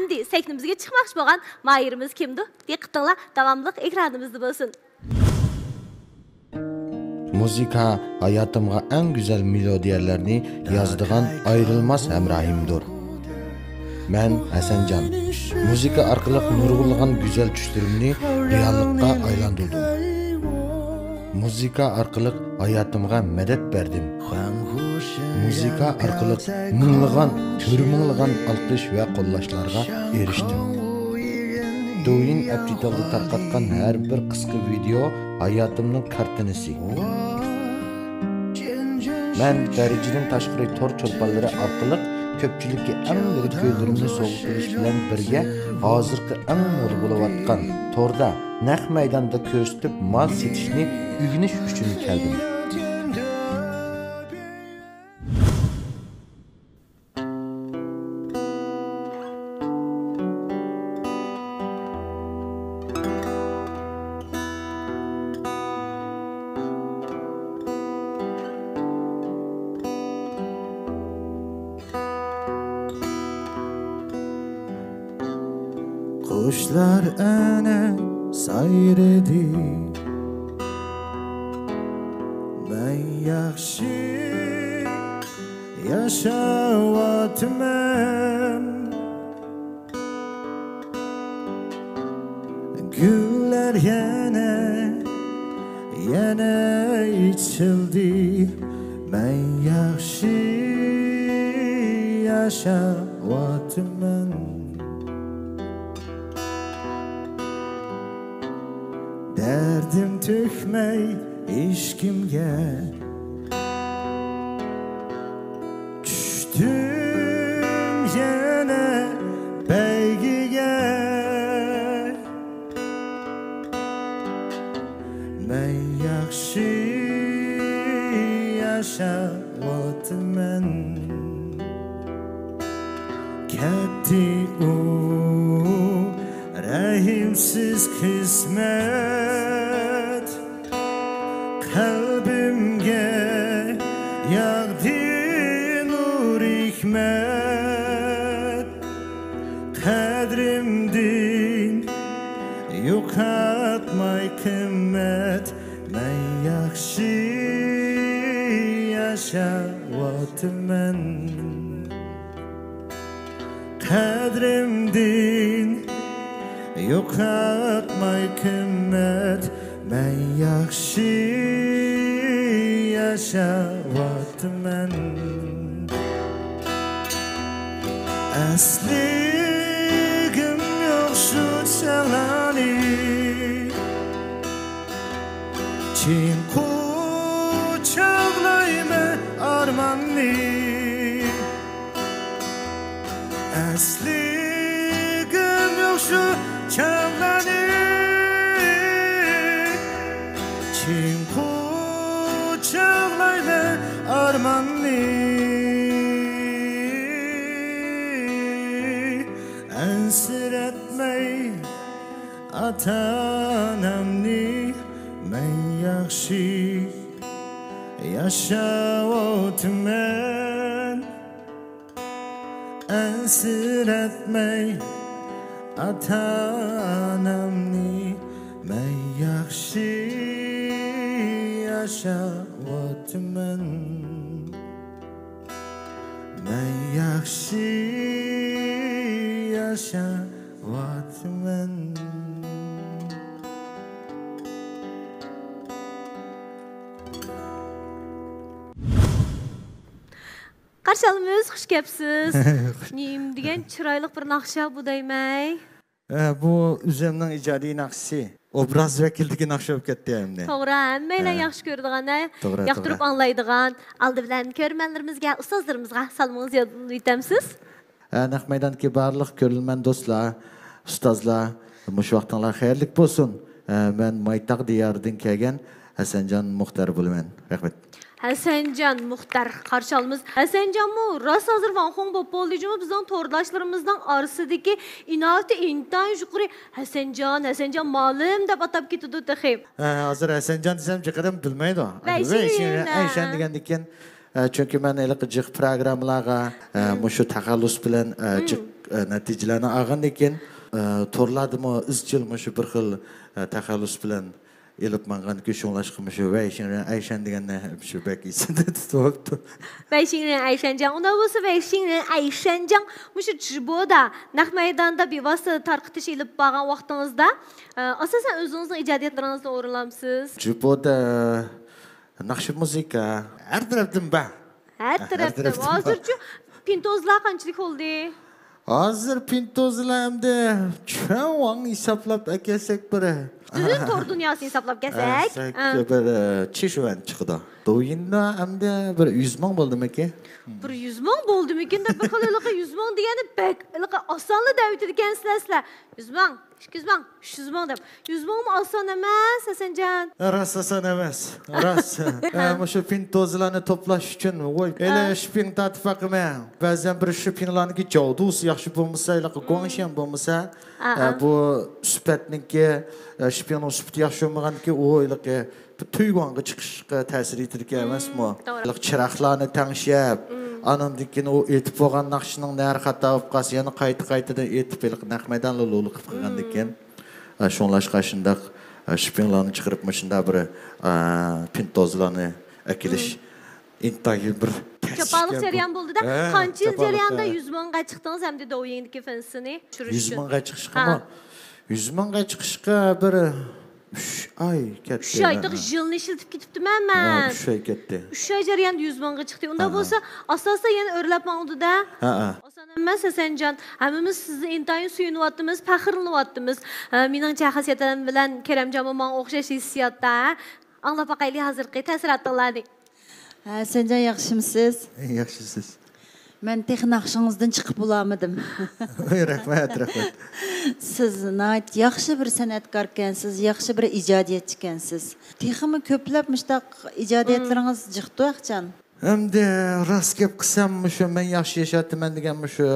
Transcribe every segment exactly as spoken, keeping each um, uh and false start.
ئەمدى سەھنىمىزگە چىقماقچى بولغان ماھىرىمىز كىمدۇ؟ دىققىتىڭلار داۋاملىق ئېكرانىمىزدا بولسۇن. مۇزىكا ھاياتىمغا ئەڭ گۈزەل مېلودىيەلەرنى يازىدىغان ئايرىلماس ھەمراھىمدۇر. مەن ھەسەنجان. مۇزىكا ئارقىلىق نۇرغۇنلىغان گۈزەل چۈشلىرىمنى رېئاللىققا ئايلاندۇردۇم. مۇزىكا ئارقىلىق ھاياتىمغا مەدەت بەردىم. مۇزىكا ئارقىلىق مىڭلىغان، تۈرمىڭلىغان ئالقىش ۋە قوللاشلارغا ئېرىشتىم. دوۋيىن ئەپ دېتالدا تارقاتقان ھەر بىر قىسقا ۋىدېئو ھاياتىمنىڭ كارتىنىسى. مەن دەرىجىدىن تاشقىرى تور چولپانلىرى ئارقىلىق كۆپچىلىككە ئەڭ يېقىن كۈيلىرىمنى سوۋغا قىلىش بىلەن بىرگە، ھازىرقى ئەڭ مودا بولۇۋاتقان توردا نەق مەيداندا كۆرسىتىپ مال سېتىشنى ئۆگىنىش ئۈچۈن كەلدىم. قۇشلار ئەنە سايرىدى. مەن ياخشى ياشاۋاتىمەن. گۈللەر يەنە، يەنە ئېچىلدى. مەن ياخشى ياشاۋاتىمەن. دەردىم تۆكمەي ھېچكىمگە. چۈشتۈم يەنە بەيگىگە. مەن ياخشى ياشاۋاتىمەن. كەتتى ئۇ رەھىمسىز قىسمەت. قەلبىمگە ياغدى نۇر ھېكمەت. قەدرىمدىن يوقاتماي قىممەت. مەن ياخشى ياشاۋاتىمەن. قەدرىمدىن يوقاتماي قىممەت. مەن ياخشى ياشاۋاتىمەن. ئەسلىگۈم يوق شۇ چاغلارنى. چىڭ قۇچاقلايمەن ئارماننى. ئەسلىگۈم يوق شۇ چاغلارنى. چىڭ قۇچاقلايمەن ئارماننى. ئەنسىرەتمەي ئاتا-ئانامنى. مەن ياخشى ياشاۋاتىمەن. ئەنسىرەتمەي ئاتا-ئانامنى. مەن ياخشى ياشاۋاتىمەن. مەن ياخشى ياشاۋاتىمەن. قارشى ئالىمىز، خۇش كەپسىز. نېمە دېگەن چىرايلىق بىر ناخشا بۇ دەيمەي. ئە، بۇ ئۆزۈمنىڭ ئىجادىي ناخشىسى. ئوبراز ۋەكىلىدىكى ناخشا بولۇپ كەتتى ئەمدى. توغرا، ھەممەيلەن ھە. ياخشى كۆرىدىغان، ھە؟ توغرا، ياقتۇرۇپ توغرا. ئاڭلايدىغان. ئالدى بىلەن كۆرۈرمەنلىرىمىزگە، ئۇستازلىرىمىزغا سالىمىڭىزنى يوللىۋېتەمسىز؟ ھە، نەق مەيداندىكى بارلىق كۆرۈرمەن دوستلار، ئۇستازلار، مۇشۇ ۋاقتىڭلار خەيرلىك بولسۇن. ھە، مەن مايتاغ دىيارىدىن كەلگەن ھەسەنجان مۇختەر بولىمەن. رەھمەت. ھەسەنجان مۇختەر، قارشى ئالىمىز. ھەسەنجانمۇ راست ھازىر ۋاڭخۇڭ بولۇپ بولدى جۇمۇ، بىزنىڭ تورداشلىرىمىزنىڭ ئارىسىدىكى ئىناۋىتى ئىنتايىن يۇقىرى. ھەسەنجان، ھەسەنجان مالىم دەپ ئاتاپ كېتىدۇ تېخى. ھە، ھازىر ھەسەنجان دېسەم جىقىدىم بىلمەيدۇ. ۋەيشىن، ۋەيشىن، ھە. ۋەيشىن دېگەندىكىن، ئە، چۈنكى مەن ھېلىقى جىق پروگراممىلارغا، ئە، مم. مۇشۇ تەخەللۇس بىلەن، ئە، مم. جىق ئە، نەتىجىلەرنى ئالغاندىن كېيىن، ئە، تورلاردىمۇ ئىزچىل مۇشۇ بىر خىل، ئە، تەخەللۇس بىلەن ئېلىپ ماڭغاندىكىن، شۇڭلاشقا مۇشۇ ۋەي شىڭرېن ئەيشەن دېگەننى شۇ بەك ئېسىمدە تۇتۇۋاپتۇ. ۋەي شىڭرېن ئەيشەنجاڭ. ئۇنداق بولسا، ۋەي شىڭرېن ئەيشەنجاڭ مۇشۇ جىبودا نەق مەيداندا بىۋاسىتە تارقىتىش ئېلىپ بارغان ۋاقتىڭىزدا، ئە، ئاساسەن ئۆزىڭىزنىڭ ئىجادىيەتلىرىڭىزنى ئورۇنلامسىز؟ جىبودا ناخشا، مۇزىكا ھەر تەرەپتىن بار. ھەر ھەر تەرەپتىن. تەرەپتىن بار. ھازىرچۇ پىنتوزلار قانچىلىك بولدى؟ ھازىر پىنتوزلار ئەمدى چۈەنۋاڭ ھېسابلاپ ئەكەلسەك بىر. پۈتۈن تور دۇنياسىنى ھېسابلاپ كەلسەك. ئە، سەك-، ھە. بىر، ئە، چىشۈەن چىقىدۇ. دوۋيىندا ئەمدى بىر يۈز مىڭ بولدىمىكى؟ بىر يۈز مىڭ بولدىمىكىن دەپ بىر خىل ھېلىقى يۈز مىڭ دېگەننى بەك ھېلىقى ئاسانلا دەۋېتىدىكەنسىلەر سىلەر. يۈز مىڭ، ئىككى يۈز مىڭ، ئۈچ يۈز مىڭ دەپ. يۈز مىڭمۇ ئاسان ئەمەس، ھەسەنجان. راست ئاسان ئەمەس. راست. ئە، مۇشۇ پىنتوزلارنى توپلاش ئۈچۈن، ۋوي، ئېلى ئا. شىپىڭ تارتىپ باقىمەن. بەزەن بىر شىپىڭلارنىڭكى جاۋدۇسى ياخشى بولمىسا، ھېلىقى گۇاڭشيەن بولمىسا، ئا، ئا. ئە، بۇ سۈپەتنىڭكى، ئە، شىپىڭنىڭ سۈپىتى ياخشى بولمىغاندىكى، ئۇ ھېلىقى تۇيگۇاڭغا چىقىشقا تەسىر يېتىدىكەن ئەمەسمۇ؟ توغرا. ھېلىقى چىراغلارنى تەڭشەپ، ئاندىن كېيىن ئۇ ئېيتىپ بولغان ناخشىنىڭ نەرى خاتا بولۇپ قالسا، يەنە قايتا-قايتىدىن ئېيتىپ، ھېلىقى نەق مەيدانلا لولىقىپ قالغاندىكىن. ئا، شۇڭلاشقا شۇنداق، ئا، شىپىڭلارنى چىقىرىپ، مۇشۇنداق بىر، ئا، پىنتوزلارنى ئەكېلىش ئىنتايىن بىر تەس چاپالىق ئىشكەن. جەريان بولدى-دە. ھە، قانچە يىل چاپالىق، جەرياندا ھە. يۈز مىڭغا چىقتىڭىز ئەمدى دوۋيىڭدىكى فېنسىنى چۈشۈرۈش يۈز ئۈچۈن؟ مىڭغا چىقىشقىمۇ؟ ھە. يۈز مىڭغا چىقىشقا بىر ئۈچ ئاي كەتتى. ئۈچ ئاي، ھە. تېخى يىلنى ئىشلىتىپ كېتىپتىمەن مەن. ھە، ئۈچ ئاي كەتتى. ئۈچ ئاي جەريانىدا يۈز مىڭغا چىقتى. ئۇنداق ھە، ھە. بولسا، ئاستا-ئاستا يەنە ئۆرلەپ ماڭىدۇ-دە. ھە، ھە. ئاسان ئەمەس، ھەسەنجان. ھەممىمىز سىزنى ئىنتايىن سۆيۈنۈۋاتىمىز، پەخىرلىنىۋاتىمىز. ھە، مېنىڭچە، خاسىيەتەن بىلەن كېرەمجانمۇ ماڭا ئوخشاش ھېسسىياتتا، ھە؟ ئاڭلاپ باقايلى ھازىرقى تەسىراتىڭلارنى. ھەسەنجان، ياخشىمۇسىز؟ ياخشىسىز. مەن تېخى ناخشىڭىزدىن چىقىپ بولالمىدىم. رەھمەت، رەھمەت. سىز ناھايىتى ياخشى بىر سەنئەتكاركەنسىز، ياخشى بىر ئىجادىيەتچىكەنسىز. تېخىمۇ كۆپلەپ مۇشۇنداق ئىجادىيەتلىرىڭىز جىقتۇ، ئەخچان. ئەمدى راست گەپ قىلسام، مۇشۇ مەن ياخشى ياشاۋاتىمەن دېگەن مۇشۇ،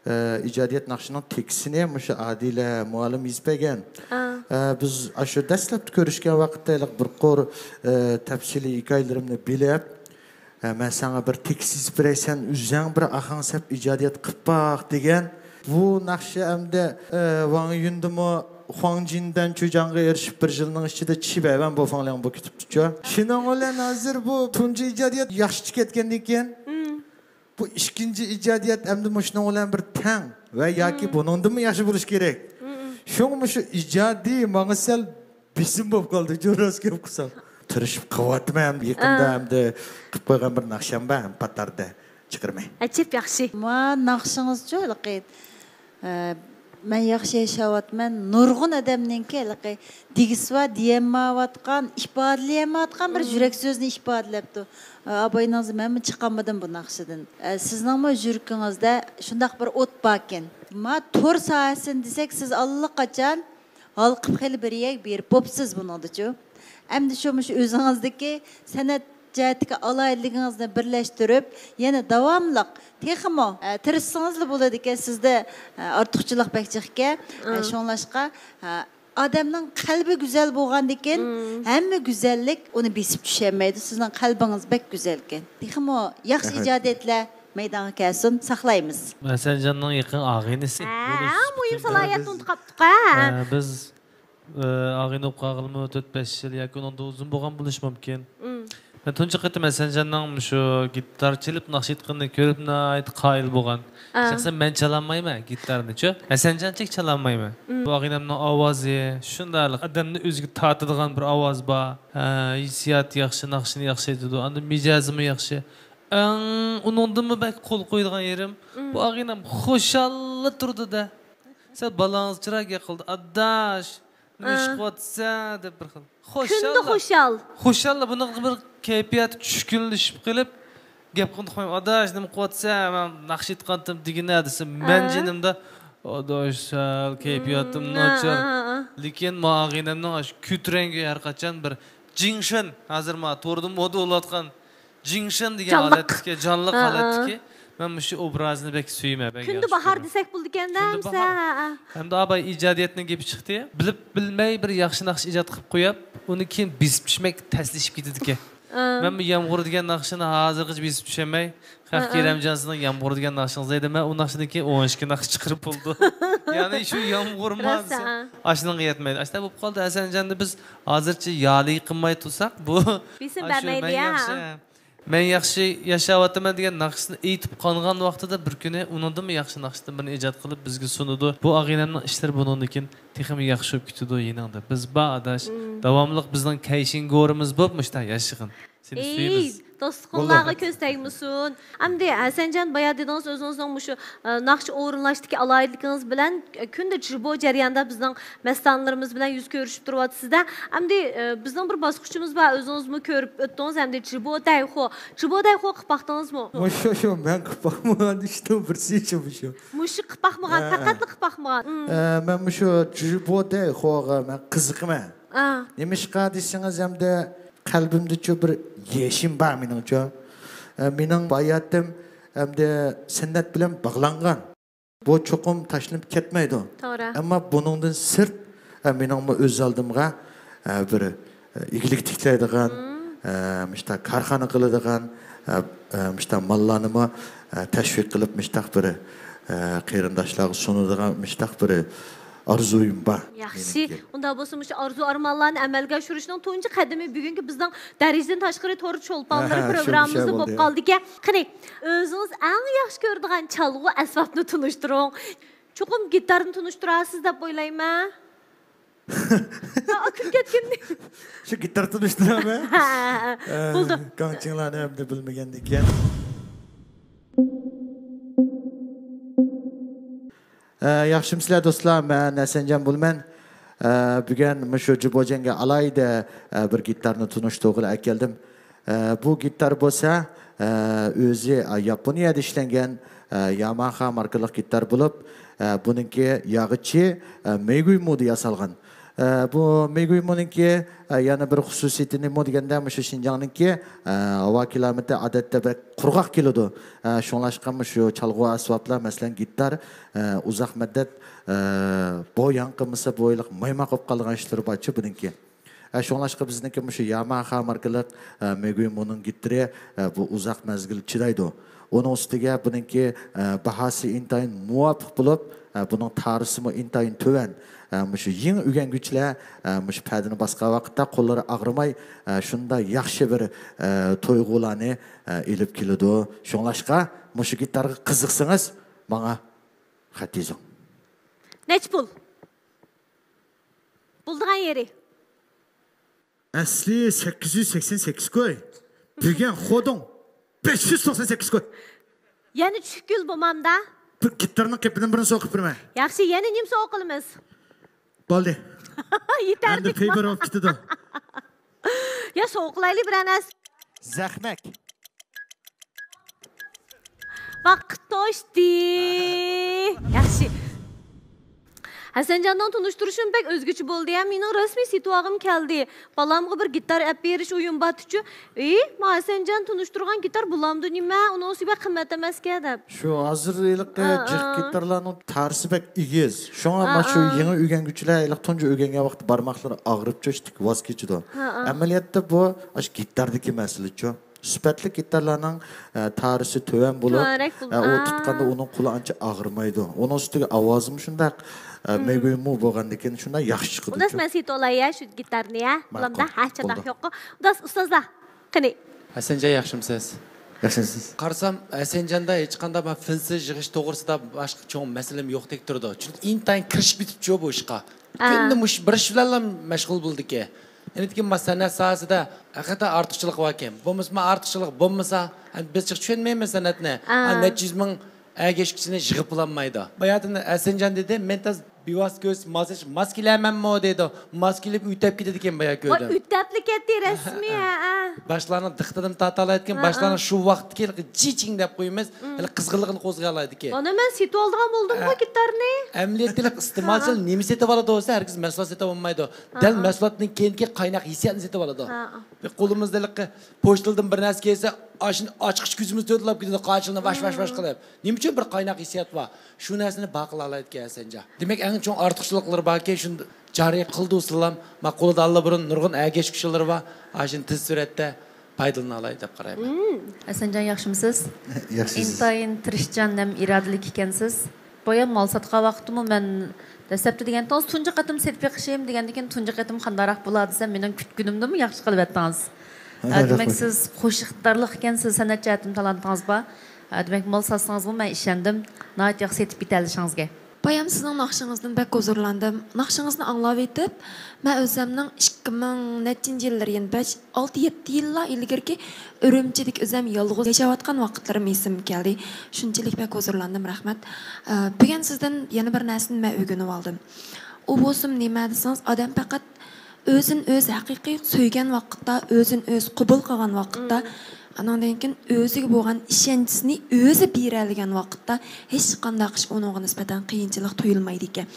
ئە، ئىجادىيەت ناخشىنىڭ تېكىستىنى مۇشۇ ئادىلە مۇئەللىم يېزىپ بەرگەن. ئا. ئە، بىز ئاشۇ دەسلەپتە كۆرۈشكەن ۋاقىتتا ھېلىقى بىر قۇر، ئە، تەپسىلىي ھېكايىلىرىمنى بىلىپ، ئە، مەن ساڭا بىر تېكىست يېزىپ بېرەي، سەن ئۆزۈڭ بىر ئاھاڭ سەپ ئىجادىيەت قىلىپ باق دېگەن. بۇ ناخشا ئەمدى، ئە، ۋاڭ يۈندىمۇ خۇاڭجىندەن چۈجاڭغا ئېرىشىپ، بىر يىلنىڭ ئىچىدە چىبەيۋەن بوفاڭلياڭ بولۇپ كېتىپتىچۇ. شۇنىڭ بىلەن ھازىر بۇ تۇنجى ئىجادىيەت ياخشى چىقىپ كەتكەندىن كېيىن، بۇ ئىككىنچى ئىجادىيەت ئەمدى مۇشۇنىڭ بىلەن بىر تەڭ ۋە ياكى بۇنىڭدىنمۇ ياخشى بولۇشى كېرەك. شۇڭا مۇشۇ ئىجادىي ماڭا سەل بېسىم بولۇپ قالدى، راست گەپ قىلسام. تىرىشىپ قىلىۋاتىمەن، يېقىندا ئا. ئەمدى قىلىپ قويغان بىر ناخشام بار، پاتاردا چىقىرىمەن. ئەجەب ياخشى. ما ناخشىڭىزچۇ، ھېلىقى، ئە، مەن ياخشى ياشاۋاتىمەن، نۇرغۇن ئادەمنىڭكى ھېلىقى دېگۈسى بار، دېيەلمەيۋاتقان، ئىپادىلىيەلمەيۋاتقان بىر يۈرەك سۆزىنى ئىپادىلەپتۇ. ئە، ئاباينىڭىز مەنمۇ چىقالمىدىم بۇ ناخشىدىن. ئە، سىزنىڭمۇ يۈرىكىڭىزدە شۇنداق بىر ئوت باركەن. ما تور ساھەسىنى دېسەك، سىز ئاللىقاچان ھالقىپ خېلى بىر يەرگە بېرىپ بوپسىز بۇنىڭدىچۇ. ئەمدى شۇ مۇشۇ ئۆزىڭىزدىكى سەنئەت جەھەتتىكى ئالاھىدىلىكىڭىزنى بىرلەشتۈرۈپ، يەنە داۋاملىق تېخىمۇ، ئە، تىرىشسىڭىزلا بولىدىكەن، سىزدە، ئە، ئارتۇقچىلىق بەك جىقكەن. ئە، شۇڭلاشقا، ئە، ئادەمنىڭ قەلبى گۈزەل بولغاندىكىن، ھەممە گۈزەللىك ئۇنى بېسىپ چۈشەلمەيدۇ. سىزنىڭ قەلبىڭىز بەك گۈزەلكەن. تېخىمۇ ياخشى ئىجادىيەتلەر مەيدانغا كەلسۇن، ساقلايمىز. ھەسەنجاننىڭ يېقىن ئاغىنىسى. ھە، مۇھىم سالاھىيەتنى ئۇنتۇپ قاپتۇق ھە. ھە، بىز، ئە، ئاغىنە بولۇپ قالغىلىمۇ تۆت بەش يىل ياكى ئۇنىڭدىن ئۇزۇن بولغان بولۇشى مۇمكىن. مەن تۇنجى قېتىم ھەسەنجاننىڭ مۇشۇ گىتار چېلىپ ناخشا ئېيتقىنىنى كۆرۈپ ناھايىتى قايىل بولغان. شەخسەن مەن چالالمايمەن گىتارنىچۇ. ھەسەنجانچىلىك چالالمايمەن. بۇ ئاغىنەمنىڭ ئاۋازى شۇنداق ئادەمنى ئۆزىگە تارتىدىغان بىر ئاۋاز بار. ھە، ھېسسىياتى ياخشى، ناخشىنى ياخشى ئېيتىدۇ. ئاندىن مىجەزىمۇ ياخشى. ئەڭ ئۇنىڭدىنمۇ بەك قول قويىدىغان يېرىم، بۇ ئاغىنەم خۇشاللا تۇرىدۇ-دە. سەل بالاڭىز چىرايىغا گەپ قىلدى، ئاداش، نېمە ئىش قىلىۋاتىسەن دەپ بىر خىل. كۈندە خۇشاللا. خۇشال. خۇشاللا بۇنىڭغا بىر كەيپىياتى چۈشكۈنلىشىپ قېلىپ، گەپ قىلىپ قويۇپ، ئاداش، نېمە قىلىۋاتىسەن؟ مەن ناخشا ئېيتقانتىم دېگىنە دېسە، مەن جېنىمدا، ئاداش، سەل كەيپىياتىم ناچار. لېكىن ما ئاغىنەمنىڭ ئاشۇ كۆتۈرەڭگۈ ھەر قاچان بىر جىڭشېن، ھازىر ما توردا مودا بولۇۋاتقان جىڭشېن دېگەن جانلىق. ھالەتتىكى، جانلىق ھە، ھە. ھالەتتىكى. مەن مۇشۇ ئوبرازنى بەك سۆيىمەن، بەك كۈندە ياخشى باھار كۆرىمەن. دېسەك بولىدىكەن-دە، كۈندە ئەمسە، باھار. ھە، ھە. ھەمدە ئاباي ئىجادىيەتنى گېپى چىقتى. بىلىپ بىلمەي بىر ياخشى ناخشا ئىجاد قىلىپ قويۇپ، ئۇنى كېيىن بېسىپ چۈشمەك تەسلىشىپ كېتىدىكەن. ھە. مەن بۇ يامغۇر دېگەن ناخشىنى ھازىرغىچە بېسىپ چۈشەلمەي، ھە، ھە. كېرەمجان، سىزنىڭ يامغۇر دېگەن ناخشىڭىز ئىدى، مەن ئۇ ناخشىدىن كېيىن ئون ئىككى ناخشا چىقىرىپ بولدۇم. يەنى شۇ يامغۇرما راست، دېسەم، ھە. ئاشۇنىڭغا يەتمەيدۇ. ئاشۇنداق بولۇپ قالدى، ھەسەنجاندا بىز ھازىرچە يالى قىلماي تۇرساق، بۇ بېسىم ئاشۇ بەرمەيلى، مەن يا، ياخشى، ھە. مەن ياخشى ياشاۋاتىمەن دېگەن ناخشىسىنى ئېيتىپ قانغان ۋاقتىدا بىر كۈنى ئۇنىڭدىنمۇ ياخشى ناخشىدىن بىرنى ئىجاد قىلىپ بىزگە سۇنىدۇ. بۇ ئاغىنەمنىڭ ئىشلىرى بۇنىڭدىن كېيىن تېخىمۇ ياخشى بولۇپ كېتىدۇ. يېنىڭدا بىز بار، ئاداش. مم. داۋاملىق بىزنىڭ كەيشىڭگورىمىز بولۇپ مۇشۇنداق ياشىغىن. سېنى سۆيىمىز. ئەي، دوستلۇقۇڭلارغا كۆز تەگمىسۇن. ئەمدى ھەسەنجان، بايا دېدىڭىز ئۆزىڭىزنىڭ مۇشۇ، ئە، ناخشا ئورۇنلاشتىكى ئالاھىدىلىكىڭىز بىلەن، ئە، كۈندە جىبو جەريانىدا بىزنىڭ مەستانىلىرىمىز بىلەن يۈز كۆرۈشۈپ تۇرۇۋاتىسىز-دە. ئەمدى، ئە، بىزنىڭ بىر باسقۇچىمىز بار، ئۆزىڭىزمۇ كۆرۈپ ئۆتتىڭىز، ئەمدى جىبو دەيخو. جىبو دەيخو قىلىپ باقتىڭىزمۇ؟ مۇشۇ، شۇ، مەن قىلىپ باقمىغان ئىشنىڭ بىرسى شۇ، مۇشۇ. مۇشۇ قىلىپ باقمىغان، ھە، ھە. پەقەتلا قىلىپ باقمىغان. مم. ئە، مەن مۇشۇ جىبو دەيخوغا مەن قىزىقىمەن. ئا. نېمىشقا دېسىڭىز، ئەمدى قەلبىمدىچۇ بىر يېشىم بار مېنىڭچۇ. ئە، مېنىڭ باياتىم ئەمدى سەنئەت بىلەن باغلانغان. بۇ چوقۇم تاشلىنىپ كەتمەيدۇ. توغرا. ئەمما بۇنىڭدىن سىرت، ئە، مېنىڭمۇ ئۆز ئالدىمغا، ئە، بىر، ئە، ئىگىلىك تىكلەيدىغان، مم. ئە، مۇشۇنداق كارخانا قىلىدىغان، ئە، ئە، مۇشۇنداق ماللارنىمۇ، ئە، تەشۋىق قىلىپ، مۇشۇنداق بىر، ئە، قېرىنداشلارغا سۇنىدىغان مۇشۇنداق بىر ئارزۇيۇم بار. ياخشى. مېنىڭكى. ئۇنداق بولسا مۇشۇ ئارزۇ ئارمانلارنى ئەمەلگە ئاشۇرۇشنىڭ تۇنجى قەدىمى بۈگۈنكى بىزنىڭ دەرىجىدىن تاشقىرى تور چولپانلىرى ھە، ھە، شۇ، پروگراممىمىزدا شۇ بولۇپ بولدى. قالدىكەن. قېنى، ئۆزىڭىز ئەڭ ياخشى كۆرىدىغان چالغۇ ئەسۋابنى تونۇشتۇرۇڭ. چوقۇم گىتارنى تونۇشتۇرارسىز دەپ ئويلايمەن. ھا، كۈلۈپ كەتكىنى. شۇ گىتار تونۇشتۇرامەن. ھە، ھە، ھە. ئە، بولدى. گاڭچىڭلارنى ئەمدى بىلمىگەندىكىن. ئە، ياخشىمۇسىلەر دوستلار، مەن ھەسەنجان بولىمەن. ئە، بۈگۈن مۇشۇ جىبوجەنگە ئالاھىدە، ئە، بىر گىتارنى تونۇشتۇرغىلى ئەكەلدىم. ئە، بۇ گىتار بولسا، ئە، ئۆزى، ئە، ياپونىيەدە ئىشلەنگەن، ئە، ياماخا ماركىلىق گىتار بولۇپ، ئە، بۇنىڭكى ياغىچى، ئە، مېيگۇيمۇدا ياسالغان. ئە، بۇ مېيگۇيمۇنىڭكى، ئە، يەنە بىر خۇسۇسىيىتى نېمە دېگەندە، مۇشۇ شىنجاڭنىڭكى، ئە، ھاۋا كىلىماتى ئادەتتە بەك قۇرغاق كېلىدۇ. ئە، شۇڭلاشقا مۇشۇ چالغۇ ئەسۋابلار، مەسىلەن، گىتار، ئە، ئۇزاق مۇددەت، ئە، بوياڭ قىلمىسا، بۇ ھېلىقى مايماق بولۇپ قالىدىغان ئىشلىرى بارچۇ بۇنىڭكى. ئە، شۇڭلاشقا بىزنىڭكى مۇشۇ ياماخا ماركىلىق، ئە، مېيگۇيمۇنىڭ گىتارى، ئە، بۇ ئۇزاق مەزگىل چىدايدۇ. ئۇنىڭ ئۈستىگە بۇنىڭكى، ئە، باھاسى ئىنتايىن مۇۋاپىق بولۇپ، ئە، بۇنىڭ تارىسىمۇ ئىنتايىن تۆۋەن. ئە، مۇشۇ يېڭى ئۆگەنگۈچىلەر، ئە، مۇشۇ پەدىنى باسقان ۋاقىتتا قوللىرى ئاغرىماي، ئە، شۇنداق ياخشى بىر، ئە، تۇيغۇلارنى، ئە، ئېلىپ كېلىدۇ. شۇڭلاشقا مۇشۇ گىتارغا قىزىقسىڭىز، ماڭا خەت يېزىڭ. نەچچە پۇل؟ بولىدىغان يېرى. ئەسلى سەككىز يۈز سەكسەن سەككىز كوي. بۈگۈن خودۇڭ بەش يۈز توقسان سەككىز كوي. يەنە چۈشكۈل بولمامدا؟ بىر گىتارنىڭ قېپىدىن بىرنى سوقۇپ بېرىمەن. ياخشى، يەنە نېمە سوقۇلىمىز؟ بولدى. يېتەرلىك. ئەمدى پەيبار بولۇپ كېتىدۇ. يا، سوقۇلايلى بىرەر نەرسە. زەخمەك. ۋاقىت توشتى. ياخشى. ھەسەنجاننىڭ تونۇشتۇرۇشىمۇ بەك ئۆزگىچە بولدى ھە. مېنىڭ رەسمىي سېتىۋالغۇم كەلدى. بالامغا بىر گىتار ئەپ بېرىش ئويۇم بارتىچۇ. ئى، ما ھەسەنجان تونۇشتۇرغان گىتار بولامدۇ نېمە؟ ئۇنىڭ ئۈستىگە بەك قىممەت ئەمەسكەن دەپ. شۇ ھازىر ھېلىقى ئا، جىق ئا. گىتارلارنىڭ تارىسى بەك ئېگىز. شۇڭا ئا، مانا شۇ ئا. يېڭى ئۆگەنگۈچىلەر ھېلىقى تۇنجى ئۆگەنگەن ۋاقىتتا بارماقلىرى ئاغرىپ چۆچتىك ۋاز كېچىدۇ. ئا، ئا. ئەمەلىيەتتە بۇ ئاشۇ گىتاردىكى مەسىلىچۇ. سۈپەتلىك گىتارلارنىڭ، ئە، تارىسى تۆۋەن بولۇپ، تۆۋەنرەك بولىدۇ. ئە، ئۇ ئا. تۇتقاندا ئۇنىڭ قولى ئانچە ئاغرىمايدۇ. ئۇنىڭ ئۈستىگە ئاۋازىمۇ شۇنداق، ئە، مم. مېگۇيمۇ بولغاندىكىن شۇنداق ياخشى چىقىدۇ. ئۇنداس مەن سېتىۋالاي يا شۇ گىتارنى يا. ماقۇل، بولامدا ھە، چاتاق بولدى. يوققۇ. ئۇنداس ئۇستازلار، قېنى. ھەسەنجان ياخشىمۇسىز؟ ياخشىمۇسىز؟ قارىسام، ھەسەنجاندا ھېچقانداق بۇ فىنسىز يىغىش توغرىسىدا باشقا چوڭ مەسىلىمۇ يوقتەك تۇرىدۇ. چۈنكى ئىنتايىن كىرىشىپ كېتىپچۇ بۇ ئىشقا. ئا. كۈندە مۇشۇ بىر ئىش بىلەنلا مەشغۇل بولىدىكەن. ئەنىتكى ما سەنئەت ساھەسىدە ھەقىقەتەن ئارتۇقچىلىق باركەن. بولمىسا، ما ئارتۇقچىلىق بولمىسا، ئەمدى بىز جىق چۈشەنمەيمىز سەنئەتنى. ئا. ھە، نەچچە يۈز مىڭ ئەگەشكۈچىنى يىغىپ بولالمايدۇ. باياتىن ھەسەنجان دېدى، مەن تاز بىۋاسىتە كۆرسىتىپ ماس، ماس كېلەرمەنمۇ دەيدۇ. ماس كېلىپ ئۆتەپ كېتىدىكەن بايا ۋاي، كۆردۈم. ئۆتەپلا كەتتى رەسمىي، ھە، ھە. باشلارنىڭ دىققىتىنى تارتالايدىكەن، ھە، باشلارنىڭ ھە. شۇ ۋاقىتتىكى جىچىڭ دەپ قويىمىز، مم. ھېلى قىزغىنلىقىنى قوزغىيالايدىكەن. مانا مەن سېتىۋالىدىغان بولدۇمغۇ ھە. گىتارنى. ئەمەلىيەتتە ئىستېمالچىلار ھە. نېمە سېتىۋالىدۇ دېسە، ھەرگىز مەھسۇلات سېتىۋالمايدۇ. ھە، دەل ھە. مەھسۇلاتتىن كېيىنكى قايناق ھېسسىياتنى سېتىۋالىدۇ. ھە. بىر قولىمىزدا ھېلىقى پوچتىدىن بىر نەرسە كەلسە، ئاشۇنى ئاچقۇچ كۆزىمىز تۆتىلاپ كېتىدۇ، قاچىلىنى ۋاش، ۋاش، ۋاش مم. قىلىپ. نېمە ئۈچۈن بىر قايناق ھېسسىيات بار؟ شۇ نەرسىنى بار قىلالايدىكەن ھەسەنجان. دېمەك، ئەڭ چوڭ ئارتۇقچىلىقلىرى باركەن، شۇنى جارى قىلدى ئۇسۇللام. ما قولىدا ئاللىبۇرۇن نۇرغۇن ئەگەشكۈچىلىرى بار. ئاشۇنى تېز سۈرئەتتە پايدىلىنالاي دەپ قارايمەن. مم. ھەسەنجان، ياخشىمۇسىز؟ ياخشى، سىز؟ ئىنتايىن تىرىشچان ھەم ئىرادىلىك ئىكەنسىز. بايام مال ساتقان ۋاقىتتىمۇ مەن دەسلەپتە دېگەنتىڭىز، تۇنجى قېتىم سېتىپ بېقىشىم دېگەندىن كېيىن، تۇنجى قېتىم قانداقراق بولا دېسەم، مېنىڭ كۈتكىنىمدىنمۇ ياخشى قىلىۋەتتىڭىز. ھە، ھە، دېمەك، رەھمەت. سىز قوش ئىقتىدارلىق ئىكەنسىز، سەنئەت جەھەتتىمۇ تالانتىڭىز بار. ھە، دېمەك، مال ساتسىڭىزمۇ مەن ئىشەندىم. ناھايىتى ياخشى سېتىپ كېتەلىشىڭىزگە. بايام سىزنىڭ ناخشىڭىزدىن بەك ھۇزۇرلاندىم. ناخشىڭىزنى ئاڭلاۋېتىپ، مەن ئۆزۈمنىڭ ئىككى مىڭ نەچچىنچى يىللىرى، يەنە بەش، ئالتە، يەتتە يىللار ئىلگىرىكى ئۈرۈمچىدىكى ئۆزۈم يالغۇز ياشاۋاتقان ۋاقىتلىرىم ئېسىمگە كەلدى. شۇنچىلىك بەك ھۇزۇرلاندىم، رەھمەت. ئە، بۈگۈن سىزدىن يەنە بىر نەرسىنى مەن ئۆگىنىۋالدىم. ئۇ بولسىمۇ نېمە دېسىڭىز، ئادەم پەقەت ئۆزىنى ئۆزى ھەقىقىي سۆيگەن ۋاقىتتا، ئۆزىنى ئۆزى قوبۇل قىلغان ۋاقىتتا، مم. ئانىڭدىن كېيىن ئۆزىگە بولغان ئىشەنچىسىنى ئۆزى بېرەلىگەن ۋاقىتتا، ھېچقانداق ئىش ئۇنىڭغا نىسبەتەن قىيىنچىلىق تۇيۇلمايدىكەن.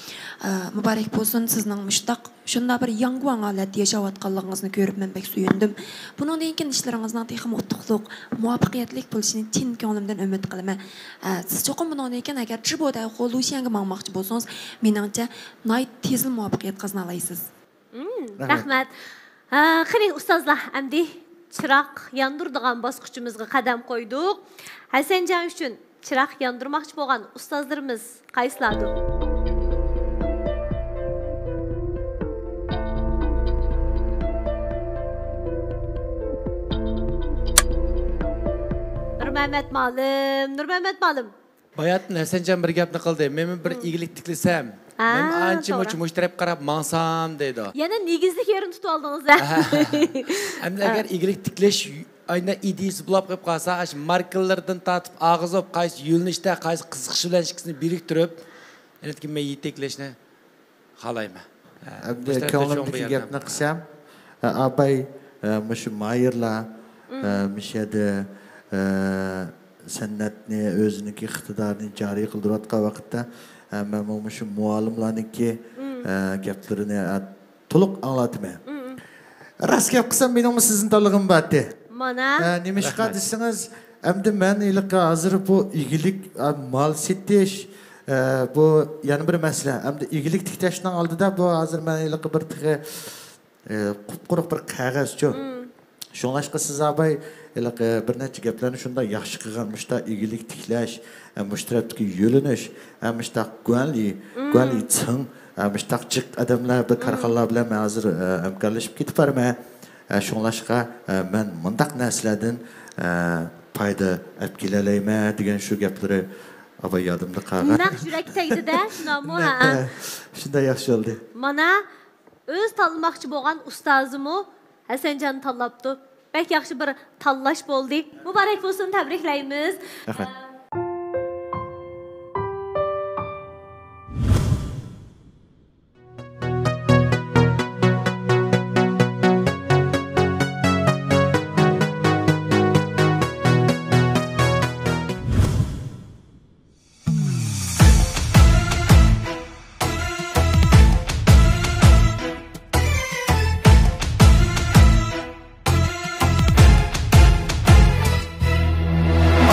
ئە، مۇبارەك بولسۇن، سىزنىڭ مۇشۇنداق، شۇنداق بىر ياڭگۇاڭ ھالەتتە ياشاۋاتقانلىقىڭىزنى كۆرۈپ مەن بەك سۆيۈندۈم. بۇنىڭدىن كېيىن ئىشلىرىڭىزنىڭ تېخىمۇ ئۇتۇقلۇق، مۇۋەپپەقىيەتلىك بولۇشىنى چىن كۆڭلۈمدىن ئۈمىد قىلىمەن. ئە، سىز چوقۇم بۇنىڭدىن كېيىن ئەگەر چىبودەيخۇ لۇشيەنگە ماڭماقچى بولسىڭىز، مېنىڭچە ناھايىتى تېزلا مۇۋەپپەقىيەت قازىنالايسىز. مم، رەھمەت. رەھمەت. ھە، قېنى، ئۇستازلار، ئەمدى چىراغ ياندۇرىدىغان باسقۇچىمىزغا قەدەم قويدۇق. ھەسەنجان ئۈچۈن چىراغ ياندۇرماقچى بولغان ئۇستازلىرىمىز قايسىلاردۇر؟ نۇرمەمەت مالىم، نۇرمەمەت مالىم. باياتىن ھەسەنجان بىر گەپنى قىلدى. مەنمۇ بىر مم. ئىگىلىك تىكلىسەم، ھا، مەنمۇ ئانچە توغرا. مۇچ-، مۇشۇ تەرەپكە قاراپ ماڭسام دەيدۇ. يەنە نېگىزلىك يېرىنى تۇتۇپ ئالدىڭىز-ھە. ئەمدى ھا. ئەگەر ئىگىلىك تىكلەش ئاينا ئىدىيىسى بولۇپ قېلىپ قالسا، ئاشۇ ماركىلىرىدىن تارتىپ ئاغىزىپ، قايسى يۆنىلىشتە، قايسى قىزىقىش بىلەن ئىككىسىنى بىرىكتۈرۈپ، يەنە مەن يېتەكلەشنى خالايمەن. ھە، ئەمدى مۇشۇ تەرەپتە چوڭ بىر كۆڭلۈمدىكى ياردەم. گەپنى قىلسام، ھە، ئاباي، ھە، مۇشۇ ماھىرلار، مم. ھە، مۇشۇ يەردە، ھە، سەنئەتنى، ئۆزىنىڭكى ئىقتىدارىنى جارى قىلدۇرۇۋاتقان ۋاقىتتا، ھە، مەنمۇ مۇشۇ مۇئەللىملارنىڭكى، مم. ھە، گەپلىرىنى، ھە، تولۇق ئاڭلاتىمەن. مم. راست گەپ قىلسام، مېنىڭمۇ سىزنى تاللىغۇم بارتى. مانا. ھە، نېمىشقا رەھمەت. دېسىڭىز، ئەمدى مەن ھېلىقى ھازىر بۇ ئىگىلىك، ئا، مال سېتىش، ئە، بۇ يەنە بىر مەسىلە. ئەمدى ئىگىلىك تىكلەشنىڭ ئالدىدا بۇ ھازىر مەن ھېلىقى بىر تېخى، ئە، قۇپقۇرۇق بىر قەغەزچۇ. مم. شۇڭلاشقا سىز ئاباي ھېلىقى بىر نەچچە گەپلەرنى شۇنداق ياخشى قىلغان، مۇشۇنداق ئىگىلىك تىكلەش، ئە، مۇشۇ تەرەپتىكى يۆنىلىش، ئە، مۇشۇنداق گۇەنلى، مم. گۇەنلى چىڭ، ئە، مۇشۇنداق جىق ئادەملەر، بىر مم. كارخانىلار بىلەن مەن ھازىر، ئە، ھەمكارلىشىپ كېتىپ بارىمەن. ئە، شۇڭلاشقا، ئە، مەن مۇنداق نەرسىلەردىن، ئە، پايدا ئەپ كېلەلەيمەن دېگەن شۇ گەپلىرى ئاباي يادىمدا قالغان. نەق يۈرەككە تەگدى-دە، شۇنداقمۇ؟ ھە. شۇنداق ياخشى بولدى. مانا، ئۆزى تاللىماقچى بولغان ئۇستازىمۇ ھەسەنجاننى تاللاپتۇ. بەك ياخشى بىر تاللاش بولدى. مۇبارەك بولسۇن، تەبرىكلەيمىز. رەھمەت.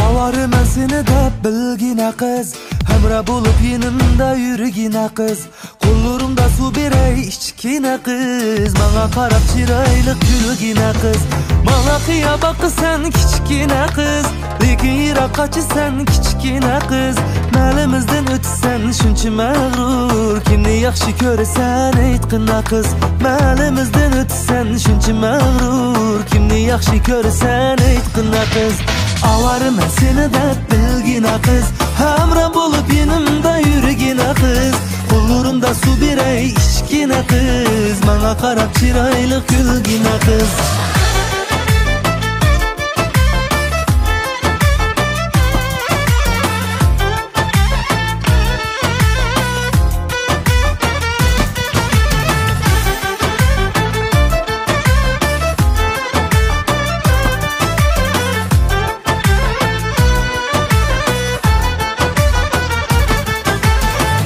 ئاۋارىمەن سېنى دەپ بىلگىنە قىز، ھەمراھ بولۇپ يېنىمدا يۈرگىنە قىز، قوللىرىمدا سۇ بېرەي ئىچكىنە قىز، ماڭا قاراپ چىرايلىق كۈلگىنە قىز، ماڭا قىيا باقىسەن كىچىككىنە قىز، لېكىن يىراق قاچىسەن كىچىككىنە قىز، مەھلىمىزدىن ئۆتىسەن شۇنچە مەغرۇر، كىمنى ياخشى كۆرىسەن ئېيتقىنا قىز، مەھلىمىزدىن ئۆتىسەن شۇنچە مەغرۇر، كىمنى ياخشى كۆرىسەن ئېيتقىنا قىز، ئاۋارىمەن سېنى دەپ بىلگىنە قىز، ھەمراھ بولۇپ يېنىمدا يۈرگىنە قىز، قوللىرىمدا سۇ بېرەي ئىچكىنە قىز، ماڭا قاراپ چىرايلىق كۈلگىنە قىز.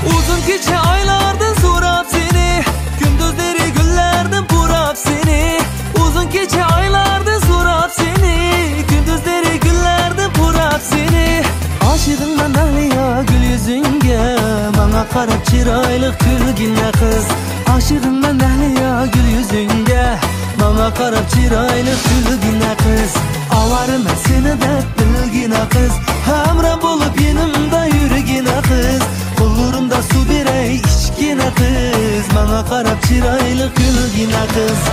ئۇزۇن كېچە ئايلاردىن سوراپ سېنى، كۈندۈزلىرى گۈللەردىن پۇراپ سېنى، ئۇزۇن كېچە ئايلاردىن سوراپ سېنى، كۈندۈزلىرى گۈللەردىن پۇراپ سېنى. ئاشىقىڭمەن مەھلىيا گۈل يۈزۈڭگە، ماڭا قاراپ چىرايلىق كۈلگىنە قىز. ئاشىقىڭمەن مەھلىيا گۈل يۈزۈڭگە، ماڭا قاراپ چىرايلىق كۈلگىنە قىز، ئاۋارىمەن سېنى دەپ بىلگىنە قىز، ھەمراھ بولۇپ يېنىمدا يۈرگىنە قىز، قوللىرىمدا سۇ بېرەي ئىچكىنە قىز، ماڭا قاراپ چىرايلىق كۈلگىنە قىز.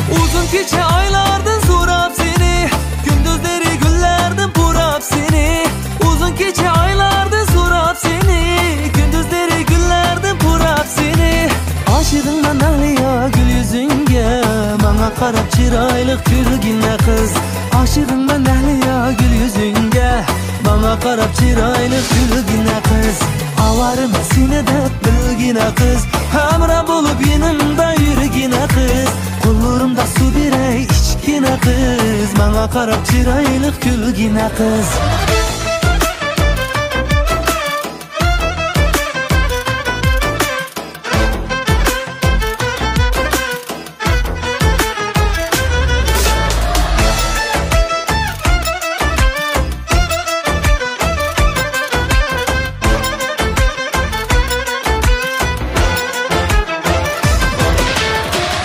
ئۇزۇن كېچە ئايلاردىن سوراپ سېنى، كۈندۈزلىرى گۈللەردىن پۇراپ سېنى. ئۇزۇن كېچە ئايلاردىن سوراپ سېنى، كۈندۈزلىرى گۈللەردىن پۇراپ سېنى. ئاشىقىڭمەن ئەھلىيا گۈل يۈزۈڭگە، ماڭا قاراپ چىرايلىق كۈلگىنە قىز. ئاشىقىڭمەن ئەھلىيا گۈل يۈزۈڭگە، ماڭا قاراپ چىرايلىق كۈلگىنە قىز. ئاۋارىمەن سېنى دەپ بىلگىنە قىز، ھەمراھ بولۇپ يېنىمدا يۈرگىنە قىز، قوللىرىمدا سۇ بېرەي ئىچكىنە قىز، ماڭا قاراپ چىرايلىق كۈلگىنە قىز.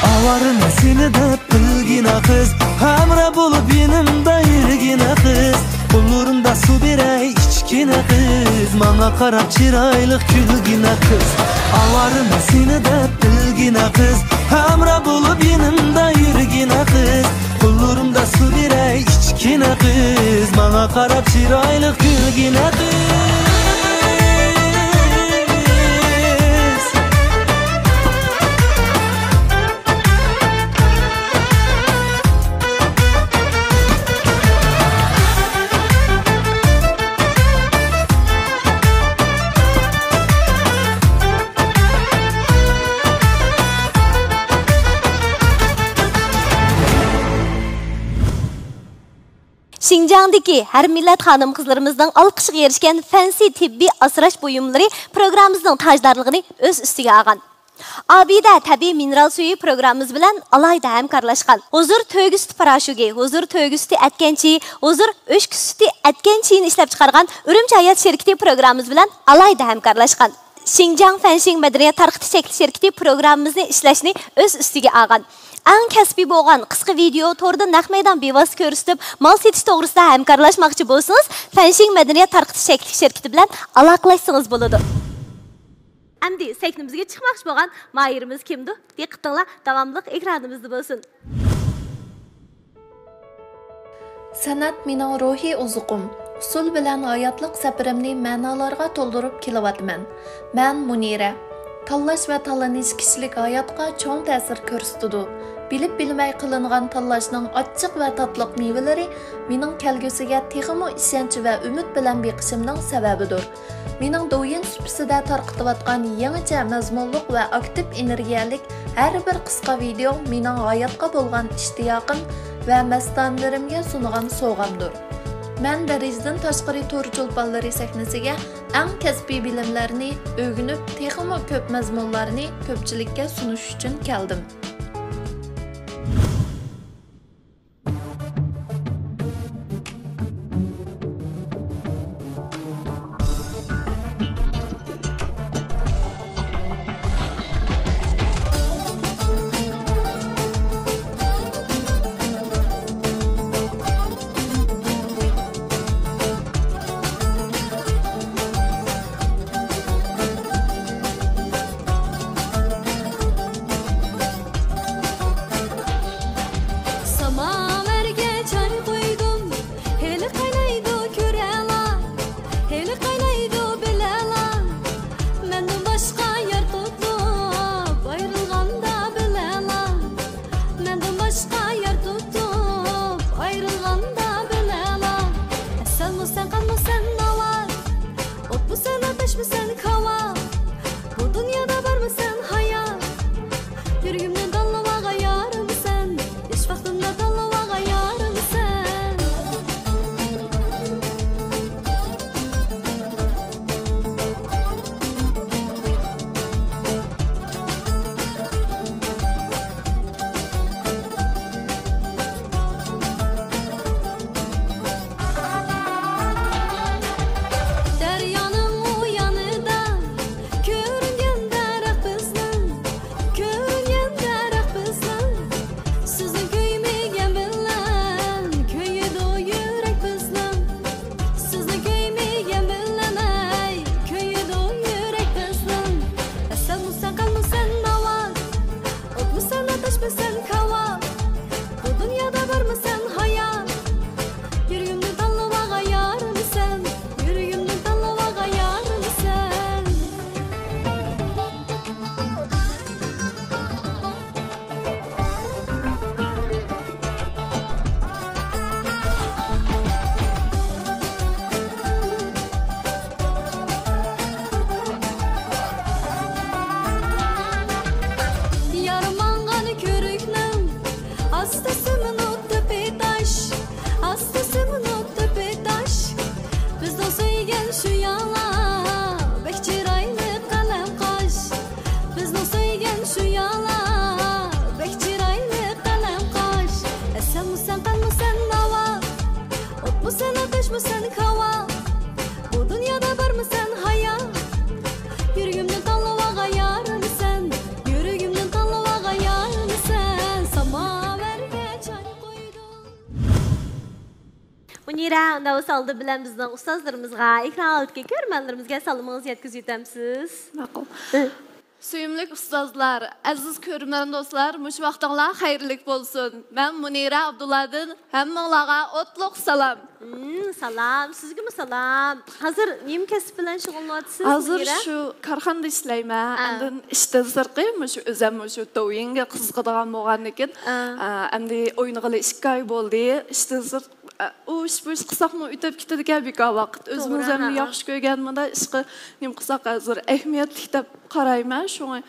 ئاۋارىمەن سېنى دەپ بىلگىنە قىز، ھەمراھ بولۇپ يېنىمدا يۈرگىنە قىز، قوللىرىمدا سۇ بېرەي ئىچكىنە قىز، ماڭا قاراپ چىرايلىق كۈلگىنە قىز. ئاۋارىمەن سېنى دەپ بىلگىنە قىز، ھەمراھ بولۇپ يېنىمدا يۈرگىنە قىز، قوللىرىمدا سۇ بېرەي ئىچكىنە قىز، ماڭا قاراپ چىرايلىق كۈلگىنە قىز. شىنجاڭدىكى ھەر مىللەت خانىم-قىزلىرىمىزنىڭ ئالقىشىغا ئېرىشكەن فەنسى تېببىي ئاسراش بۇيۇملىرى پروگراممىمىزنىڭ تاجدارلىقىنى ئۆز ئۈستىگە ئالغان. ئابىدە تەبىئىي مىنېرال سۈيى پروگراممىمىز بىلەن ئالاھىدە ھەمكارلاشقان. ھۇزۇر تۆگە سۈتى پاراشوكى، ھۇزۇر تۆگە سۈتى ئەتكەن چېيى، ھۇزۇر ئۆچكە سۈتى ئەتكەن چېيىنى ئىشلەپچىقارغان ئۈرۈمچى ھايات شىركىتى پروگراممىمىز بىلەن ئالاھىدە ھەمكارلاشقان. شىنجاڭ فەنشىڭ مەدەنىيەت تارقىتىش چەكلىك شىركىتى پروگراممىمىزنى ئىشلەشنى ئۆز ئۈستىگە ئالغان. ئەڭ كەسپىي بولغان قىسقا ۋىدېئو توردا نەق مەيدان بىۋاسىتە كۆرسىتىپ، مال سېتىش توغرىسىدا ھەمكارلاشماقچى بولسىڭىز، فەنشىڭ مەدەنىيەت تارقىتىش چەكلىك شىركىتى بىلەن ئالاقىلەشسىڭىز بولىدۇ. ئەمدى سەھنىمىزگە چىقماقچى بولغان ماھىرىمىز كىمدۇ؟ دىققىتىڭلار داۋاملىق ئېكرانىمىزدا بولسۇن. سەنئەت مېنىڭ روھىي ئوزۇقۇم. ئۇسسۇل بىلەن ھاياتلىق سەپىرىمنى مەنالارغا تولدۇرۇپ كېلىۋاتىمەن. مەن مۇنىرە. تاللاش ۋە تاللىنىش كىشىلىك ھاياتقا چوڭ تەسىر كۆرسىتىدۇ. بىلىپ-بىلمەي قىلىنغان تاللاشنىڭ ئاچچىق ۋە تاتلىق مېۋىلىرى مېنىڭ كەلگۈسىگە تېخىمۇ ئىشەنچ ۋە ئۈمىد بىلەن بېقىشىمنىڭ سەۋەبىدۇر. مېنىڭ دوۋيىن سۇپىسىدە تارقىتىۋاتقان يېڭىچە مەزمۇنلۇق ۋە ئاكتىپ ئېنېرگىيەلىك ھەر بىر قىسقا ۋىدېئو مېنىڭ ھاياتقا بولغان ئىشتىياقىم ۋە مەستانىلىرىمگە سۇنغان سوۋغامدۇر. مەن دەرىجىدىن تاشقىرى تور چولپانلىرى سەھنىسىگە ئەڭ كەسپىي بىلىملەرنى ئۆگىنىپ، تېخىمۇ كۆپ مەزمۇنلارنى كۆپچىلىككە سۇنۇش ئۈچۈن كەلدىم. سەن كاۋا، بۇ دۇنيادا بارمۇ سەن ھايا؟ يۈرىكىمدىن تاللىۋالغان يارىمسەن، يۈرىكىمدىن تاللىۋالغان يارىمسەن، ساماۋەرگە چاي قويدۇم. مۇنىرە، ئۇنداق بولسا ئالدى بىلەن بىزنىڭ ئۇستازلىرىمىزغا، ئېكران ئالدىدىكى كۆرۈرمەنلىرىمىزگە سالىمىڭىزنى يەتكۈزۈپ ئۆتەمسىز؟ ماقۇل. سۆيۈملۈك ئۇستازلار، ئەزىز كۆرۈرمەن دوستلار، مۇشۇ ۋاقتىڭلار خەيرلىك بولسۇن. مەن مۇنىرە ئابدۇللادىن ھەممىڭلارغا ئوتلۇق سالام. ھىم، سالام، سىزگىمۇ سالام. ھازىر نېمە كەسىپ بىلەن شۇغۇللىنىۋاتىسىز، ھازىر مۇنىرە؟ شۇ كارخانىدا ئىشلەيمەن. ئا. ئاندىن ئىشتىن سىرتقى مۇشۇ ئۆزۈم مۇشۇ دوۋيىنگە قىزىقىدىغان بولغاندىكىن، ئا. ئا، ئەمدى ئوينىغىلى ئىككى ئاي بولدى. ئىشتىن سىرت ئۇ ئىش، بۇ ئىش قىلساقمۇ ئۆتۈپ كېتىدىكەن بىكار ۋاقىت. ئۆزىمىز توغرا، ھەم ھە. ياخشى كۆرگەن مۇنداق ئىشقا نېمە قىلساق ھازىر ئەھمىيەتلىك دەپ قارايمەن. شۇڭا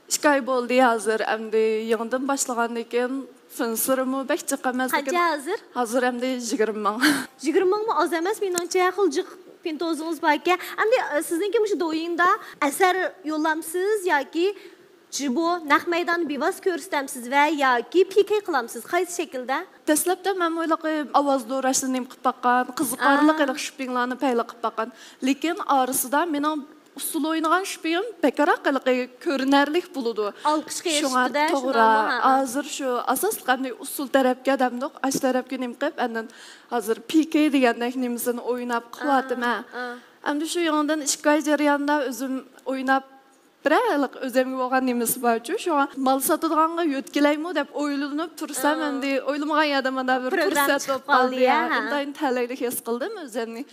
ئىككى ئاي بولدى ھازىر. ئەمدى يېڭىدىن باشلىغاندىن كېيىن فىنسىرىمۇ بەك جىق ئەمەس. قانچە ھازىر؟ ھازىر ئەمدى يىگىرمە مىڭ. يىگىرمە مىڭمۇ ئاز ئەمەس مېنىڭچە. خېلى جىق پىنتوزىڭىز باركەن. ئەمدى، ئە، سىزنىڭكى مۇشۇ دوۋيىندا ئەسەر يوللامسىز ياكى جىبو، نەق مەيداندا بىۋاسىتە كۆرسىتەمسىز ۋە ياكى پىكەي قىلامسىز؟ قايسى شەكىلدە؟ دەسلەپتە مەنمۇ ھېلىقى ئاۋاز دوراشنى نېمە قىلىپ باققان، قىزىقارلىق ئا. ھېلىقى شىپپىڭلارنى پەيلا قىلىپ باققان. لېكىن ئارىسىدا مېنىڭ ئۇسسۇل ئوينىغان شىپپىڭىم بەكرەك ھېلىقى كۆرۈنەرلىك بولىدۇ. ئالقىشقا شۇڭا ئېرىشىپتۇ-دە، توغرا، شۇنداقمۇ؟ ھە. ھازىر شۇ ئاساسلىق ئەمدى ئۇسسۇل تەرەپكە دەمدۇق، ئاشۇ تەرەپكە نېمە قىلىپ، ئاندىن ھازىر پىكەي دېگەندەك نېمىسىنى ئويناپ قىلىۋاتىمەن. ئا، ئا. ئەمدى شۇ يېڭىدىن ئىككى ئاي جەريانىدا ئۆزۈم ئويناپ بىرەر ھېلىقى ئۆزۈمگە بولغان نېمىسى بارچۇ، شۇڭا مال ساتىدىغانغا يۆتكىلەيمۇ دەپ ئويلىنىپ تۇرسام، ئا. ئەمدى ئويلىمىغان يەردە مانا بىر پروگرامما پۇرسەت چىقىپ بولۇپ قالدى، قالدى يا، ھە. ھە. ئىنتايىن تەلەيلىك ھېس قىلدىم ئۆزۈمنى.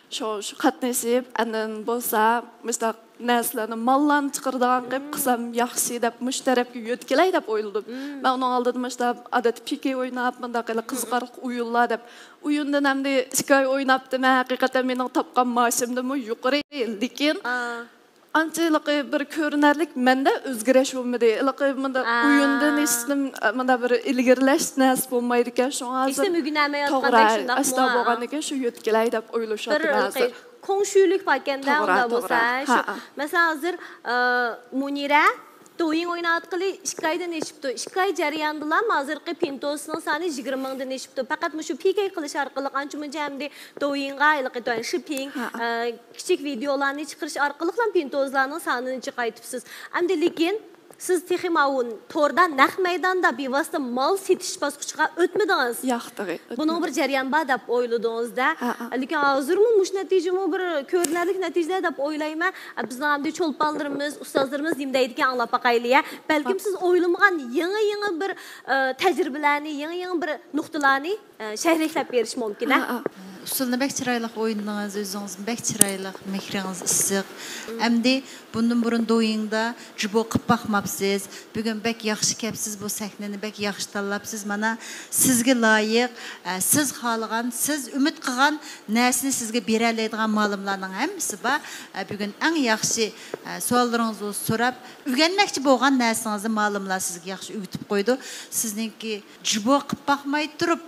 شۇ، شۇ قاتنىشىپ، ئاندىن بولسا مۇشۇنداق نەرسىلەرنى، ماللارنى چىقىرىدىغان قىلىپ مم. قىلسام ياخشى دەپ، مۇشۇ تەرەپكە يۆتكىلەي دەپ ئويلىدىم. مم. مەن ئۇنىڭ ئالدىدا مۇشۇنداق ئادەتتە پىكەي ئويناپ، مۇنداق ھېلى مم. قىزىقارلىق ئويۇنلار دەپ، ئويۇندىن ئەمدى ئىككى ئاي ئويناپتىمەن، ھەقىقەتەن مېنىڭ تاپقان مائاشىمدىنمۇ يۇقىرى، لېكىن ئا. ئانچە ھېلىقى بىر كۆرۈنەرلىك مەندە ئۆزگىرىش بولمىدى. ھېلىقى مۇنداق ئا. ئويۇندىن ھېچنېمە، مۇنداق بىر ئىلگىرىلەش نەرسە بولمايدىكەن، شۇڭا ھازىر ھېچنېمە ئۆگىنەلمەيۋاتقاندەك توغرا، شۇنداقمۇ؟ ئاشۇنداق ھە. بولغاندىكىن شۇ يۆتكىلەي دەپ بىر ئويلىشىۋاتىمەن ھېلىقى ھازىر. كوڭشۈلۈك باركەندە، توغرا، ئۇنداق بولسا، توغرا. شۇ. ھە، ھە. مەسىلەن، ھازىر، ئا، مۇنىرە دوۋيىن ئويناۋاتقىلى ئىككى ئايدىن ئېشىپتۇ. ئىككى ئاي جەريانىدىلا ھازىرقى پىنتوسنىڭ سانى يىگىرمە مىڭدىن ئېشىپتۇ. پەقەت مۇشۇ پىكەي قىلىش ئارقىلىق ئانچە-مۇنچە ئەمدى دوۋيىنغا ھېلىقى شىپپىڭ، ھە. ئە، كىچىك ۋىدېئولارنى چىقىرىش ئارقىلىقلا پىنتوزلارنىڭ سانىنى جىقايتىپسىز. ئەمدى لېكىن سىز تېخى ماۋۇ توردا نەق مەيداندا بىۋاسىتە مال سېتىش باسقۇچىغا ئۆتمىدىڭىز. ياق، تېخى ئۆتمىدىم. بۇنىڭ بىر جەريان بار دەپ ئويلىدىڭىز-دە. ھە، ھە. لېكىن ھازىرمۇ مۇشۇ نەتىجىمۇ بىر كۆرۈنەرلىك نەتىجە دەپ ئويلايمەن. بىزنىڭ ئەمدى چولپانلىرىمىز، ئۇستازلىرىمىز نېمە دەيدىكەن ئاڭلاپ باقايلى-يە. بەلكىم سىز ئويلىمىغان يېڭى-يېڭى بىر، ئە، تەجرىبىلەرنى، يېڭى-يېڭى بىر نۇقتىلارنى ئە، شەرھلەپ بېرىش مۇمكىن، ھە؟ ھە، ھە. ئۇسسۇلنى بەك چىرايلىق ئوينىدىڭىز، ئۆزىڭىز بەك چىرايلىق، مېھرىڭىز ئىسسىق. مم. ئەمدى بۇندىن بۇرۇن دوۋيىندا جىبو قىلىپ باقماپسىز. بۈگۈن بەك ياخشى كەپسىز، بۇ سەھنىنى بەك ياخشى تاللاپسىز. مانا سىزگە لايىق، ئە، سىز خالىغان، سىز ئۈمىد قىلغان نەرسىنى سىزگە بېرەلەيدىغان مالىملارنىڭ ھەممىسى بار. ئە، بۈگۈن ئەڭ ياخشى، ئە، سوئاللىرىڭىزنى سوراپ، ئۆگەنمەكچى بولغان نەرسىڭىزنى مالىملار سىزگە ياخشى ئۆگىتىپ قويىدۇ. سىزنىڭكى جىبو قىلىپ باقماي تۇرۇپ،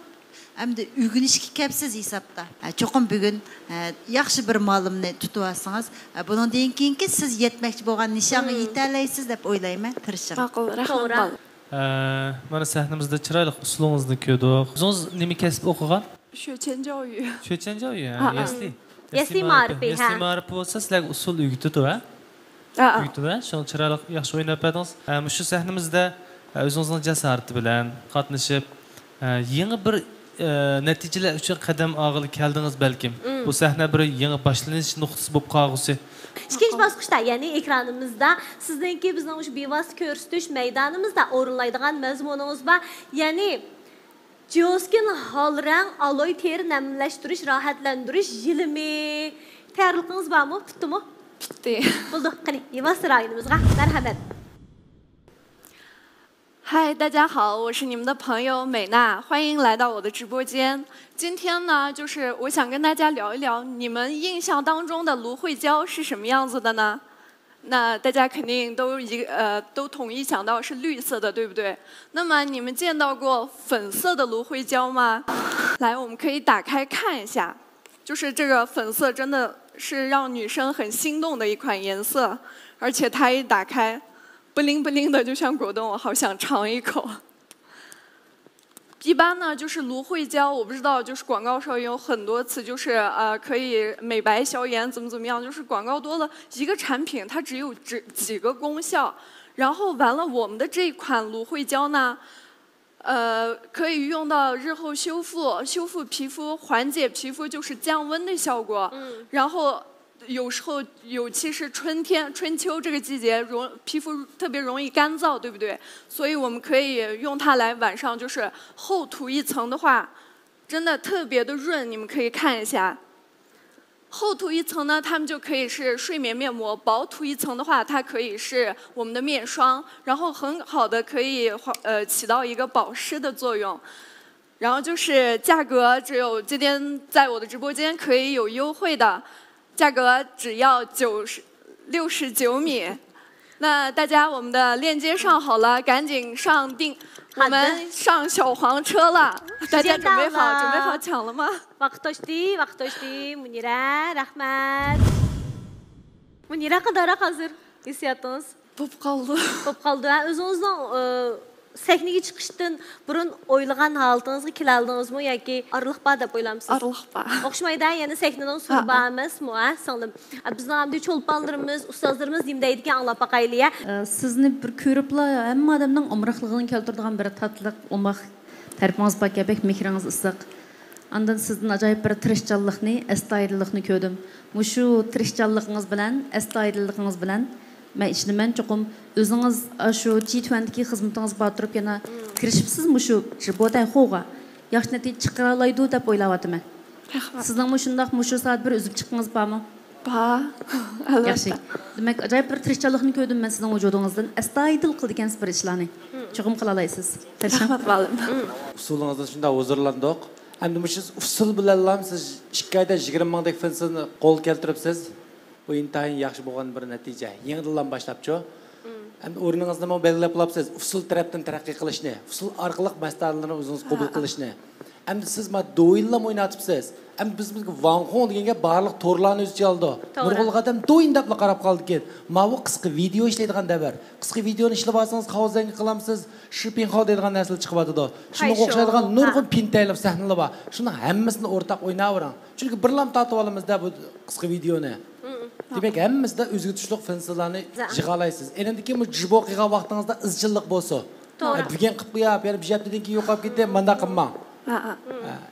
ئەمدى ئۆگىنىشكە كەپسىز ھېسابتا. ھە، چوقۇم بۈگۈن، ھە، ياخشى بىر مالىمنى تۇتۇۋالسىڭىز، ھە، بۇنىڭدىن كېيىنكى سىز يەتمەكچى بولغان نىشانغا مم. يېتەلەيسىز دەپ ئويلايمەن. تىرىشىڭ. ماقۇل، رەھمەت توغرا. بال. ھە، مانا سەھنىمىزدە چىرايلىق ئۇسسۇلىڭىزنى كۆردۇق. ئۆزىڭىز نېمە كەسىپ ئوقۇغان؟ شۆچەنجاۋيۈ. شۆچەنجاۋيۈ، ھە، ھە، ھە. يەسلى. يەسلى مائارىپى، يەسلى ھە. مائارىپى بولسا سىلەرگە ئۇسسۇل ئۆگىتىدۇ، ھە؟ ھە، ھە. ئۆگىتىدۇ، ھە؟ شۇڭا چىرايلىق، ياخشى ئويناپ بەردىڭىز. ھە، مۇشۇ سەھنىمىزدە، ھە، ئۆزىڭىزنىڭ جاسارىتى بىلەن قاتنىشىپ، ھە، يېڭى بىر، ھە، نەتىجىلەر ئۈچۈن قەدەم ئالغىلى كەلدىڭىز بەلكىم. مم. بۇ سەھنە بىر يېڭى باشلىنىش نۇقتىسى بولۇپ قالغۇسى. ئىككىنچى باسقۇچتا، يەنى ئېكرانىمىزدا سىزنىڭكى بىزنىڭ مۇشۇ بىۋاسىتە كۆرسىتىش مەيدانىمىزدا ئورۇنلايدىغان مەزمۇنىڭىز بار. يەنى جىئوسكىن ھال رەڭ ئالوي تېرە نەملەشتۈرۈش، راھەتلەندۈرۈش يېلىمى. تەييارلىقىڭىز بارمۇ؟ پۈتتىمۇ؟ پۈتتى. بولدى، قېنى، بىۋاسىتە رايونىمىزغا. مەرھەمەت. 嗨，大家好，我是你们的朋友美娜，欢迎来到我的直播间。今天呢，就是我想跟大家聊一聊你们印象当中的芦荟胶是什么样子的呢？ 那大家肯定都一，呃，都统一想到是绿色的，对不对？那么你们见到过粉色的芦荟胶吗？来，我们可以打开看一下，就是这个粉色真的是让女生很心动的一款颜色，而且它一打开，不灵不灵的，就像果冻，我好想尝一口。一般呢，就是芦荟胶，我不知道，就是广告上有很多次，就是呃，可以美白消炎，怎么怎么样，就是广告多了，一个产品它只有几几个功效，然后完了，我们的这一款芦荟胶呢，呃，可以用到日后修复，修复皮肤，缓解皮肤就是降温的效果，嗯，然后有时候，尤其是春天、春秋这个季节，容皮肤特别容易干燥，对不对？所以我们可以用它来晚上就是厚涂一层的话，真的特别的润，你们可以看一下。厚涂一层呢，它们就可以是睡眠面膜；薄涂一层的话，它可以是我们的面霜，然后很好的可以呃起到一个保湿的作用。然后就是价格只有今天在我的直播间可以有优惠的，价格只要九十六十九米。那大家，我们的链接上好了，赶紧上订，我们上小黄车了。大家准备好，准备好抢了吗？ ۋاقىت توشتى، ۋاقىت توشتى. مۇنىرە، رەھمەت. مۇنىرە، قانداقراق ھازىر ھېسسىياتىڭىز؟ بوپ قالدى. بوپ قالدى. ھە، ئۆزىڭىزنىڭ ئى، سەھنىگە چىقىشتىن بۇرۇن ئويلىغان ھالىتىڭىزگە كېلەلدىڭىزمۇ ياكى ئارىلىق بار دەپ ئويلامسىز؟ ئارىلىق بار. ئوخشىمايدۇ، يەنە سەھنىنىڭ سۈرى بار ئەمەسمۇ، ھە، سىڭلىم؟ ئە، بىزنىڭ ئەمدى چولپانلىرىمىز، ئۇستازلىرىمىز نېمە دەيدىكەن، ئاڭلاپ باقايلى، ھە؟ ئى، سىزنى بىر كۆرۈپلا ھەممە ئادەمنىڭ ئامراقلىقىنى كەلتۈرىدىغان بىر تاتلىق، ئوماق تەرىپىڭىز باركەن، بەك مېھرىڭىز ئىسسىق. ئاندىن سىزدىن ئاجايىپ بىر تىرىشچانلىقنى، ئەستايىدىللىقنى كۆردۈم. مۇشۇ تىرىشچانلىقىڭىز بىلەن، ئەستايىدىللىقىڭىز بىلەن مەن ئىشىنىمەن، چوقۇم ئۆزىڭىز ئاشۇ جى تۇۋەندىكى خىزمىتىڭىز بار تۇرۇپ يەنە كىرىشىپسىز مۇشۇ جىبودەنخوغا. ياخشى نەتىجە چىقىرالايدۇ دەپ ئويلاۋاتىمەن. رەھمەت. سىزنىڭمۇ شۇنداق مۇشۇ سائەت بىر ئۈزۈپ چىققىڭىز بارمۇ؟ بار. ياخشى. ئەلۋەتتە. دېمەك، ئاجايىپ بىر تىرىشچانلىقنى كۆردۈم مەن سىزنىڭ ۋۇجۇدىڭىزدىن. ئەستايىدىل قىلىدىكەنسىز بىر ئىشلارنى. چوقۇم قىلالايسىز. تىرىشىڭ. رەھمەت، مۇئەللىم. ئۇسسۇلىڭىزدىن شۇنداق ھۇزۇرلاندۇق. ئەمدى مۇشۇ ئۇسسۇل بىلەنلا سىز ئىككى ئايدا يىگىرمە مىڭدەك فىنسىنى قولغا كەلتۈرۈپسىز. بۇ ئىنتايىن ياخشى بولغان بىر نەتىجە. يېڭىدىنلا باشلاپچۇ. ئەمدى ئورنىڭىزنىمۇ بەلگىلەپ بولاپسىز. ئۇسسۇل تەرەپتىن تەرەققىي قىلىشنى، ئۇسسۇل ئارقىلىق مەستانىلەرنى ئۆزىڭىز قوبۇل قىلىشنى. ئەمدى سىز ما دويىنلا ئويناتىپسىز. ئەمدى بىز بىزگە ۋاڭ خۇڭ دېگەنگە بارلىق تورلارنى ئۆز ئىچىگە ئالىدۇ. توغرا. نۇرغۇنلىغان ئادەم دويىن دەپلا قاراپ قالىدىكەن. ماۋۇ قىسقا ۋىدېئو ئىشلەيدىغان دەۋر. قىسقا ۋىدېئونى ئىشلىۋالسىڭىز، خاۋزەنگە قىلامسىز، شىپىنخاۋ دەيدىغان نەرسىلەر چىقىۋاتىدۇ. شۇنىڭغا ئوخشايدىغان نۇرغۇن پىنتەيلىق سەھنىلەر بار. شۇنىڭ ھەممىسىنى ئورتاق ئويناۋېرىڭ. چۈنكى بىرلام تارتىۋالىمىز-دە بۇ قىسقا ۋىدېئونى. دېمەك، ھەممىسىدە ئۆزگە تۇشلۇق فىنسىلارنى يىغالايسىز. ئېنىڭدىن كېيىن بۇ جىبو قىلغان ۋاقتىڭىزدا ئىزچىللىق بولسۇن. توغرا. بۈگۈن قىلىپ قويۇپ، يەنە بىر ھەپتىدىن كېيىن يوقاپ كېتىپ، مانداق قىلماڭ. ھە،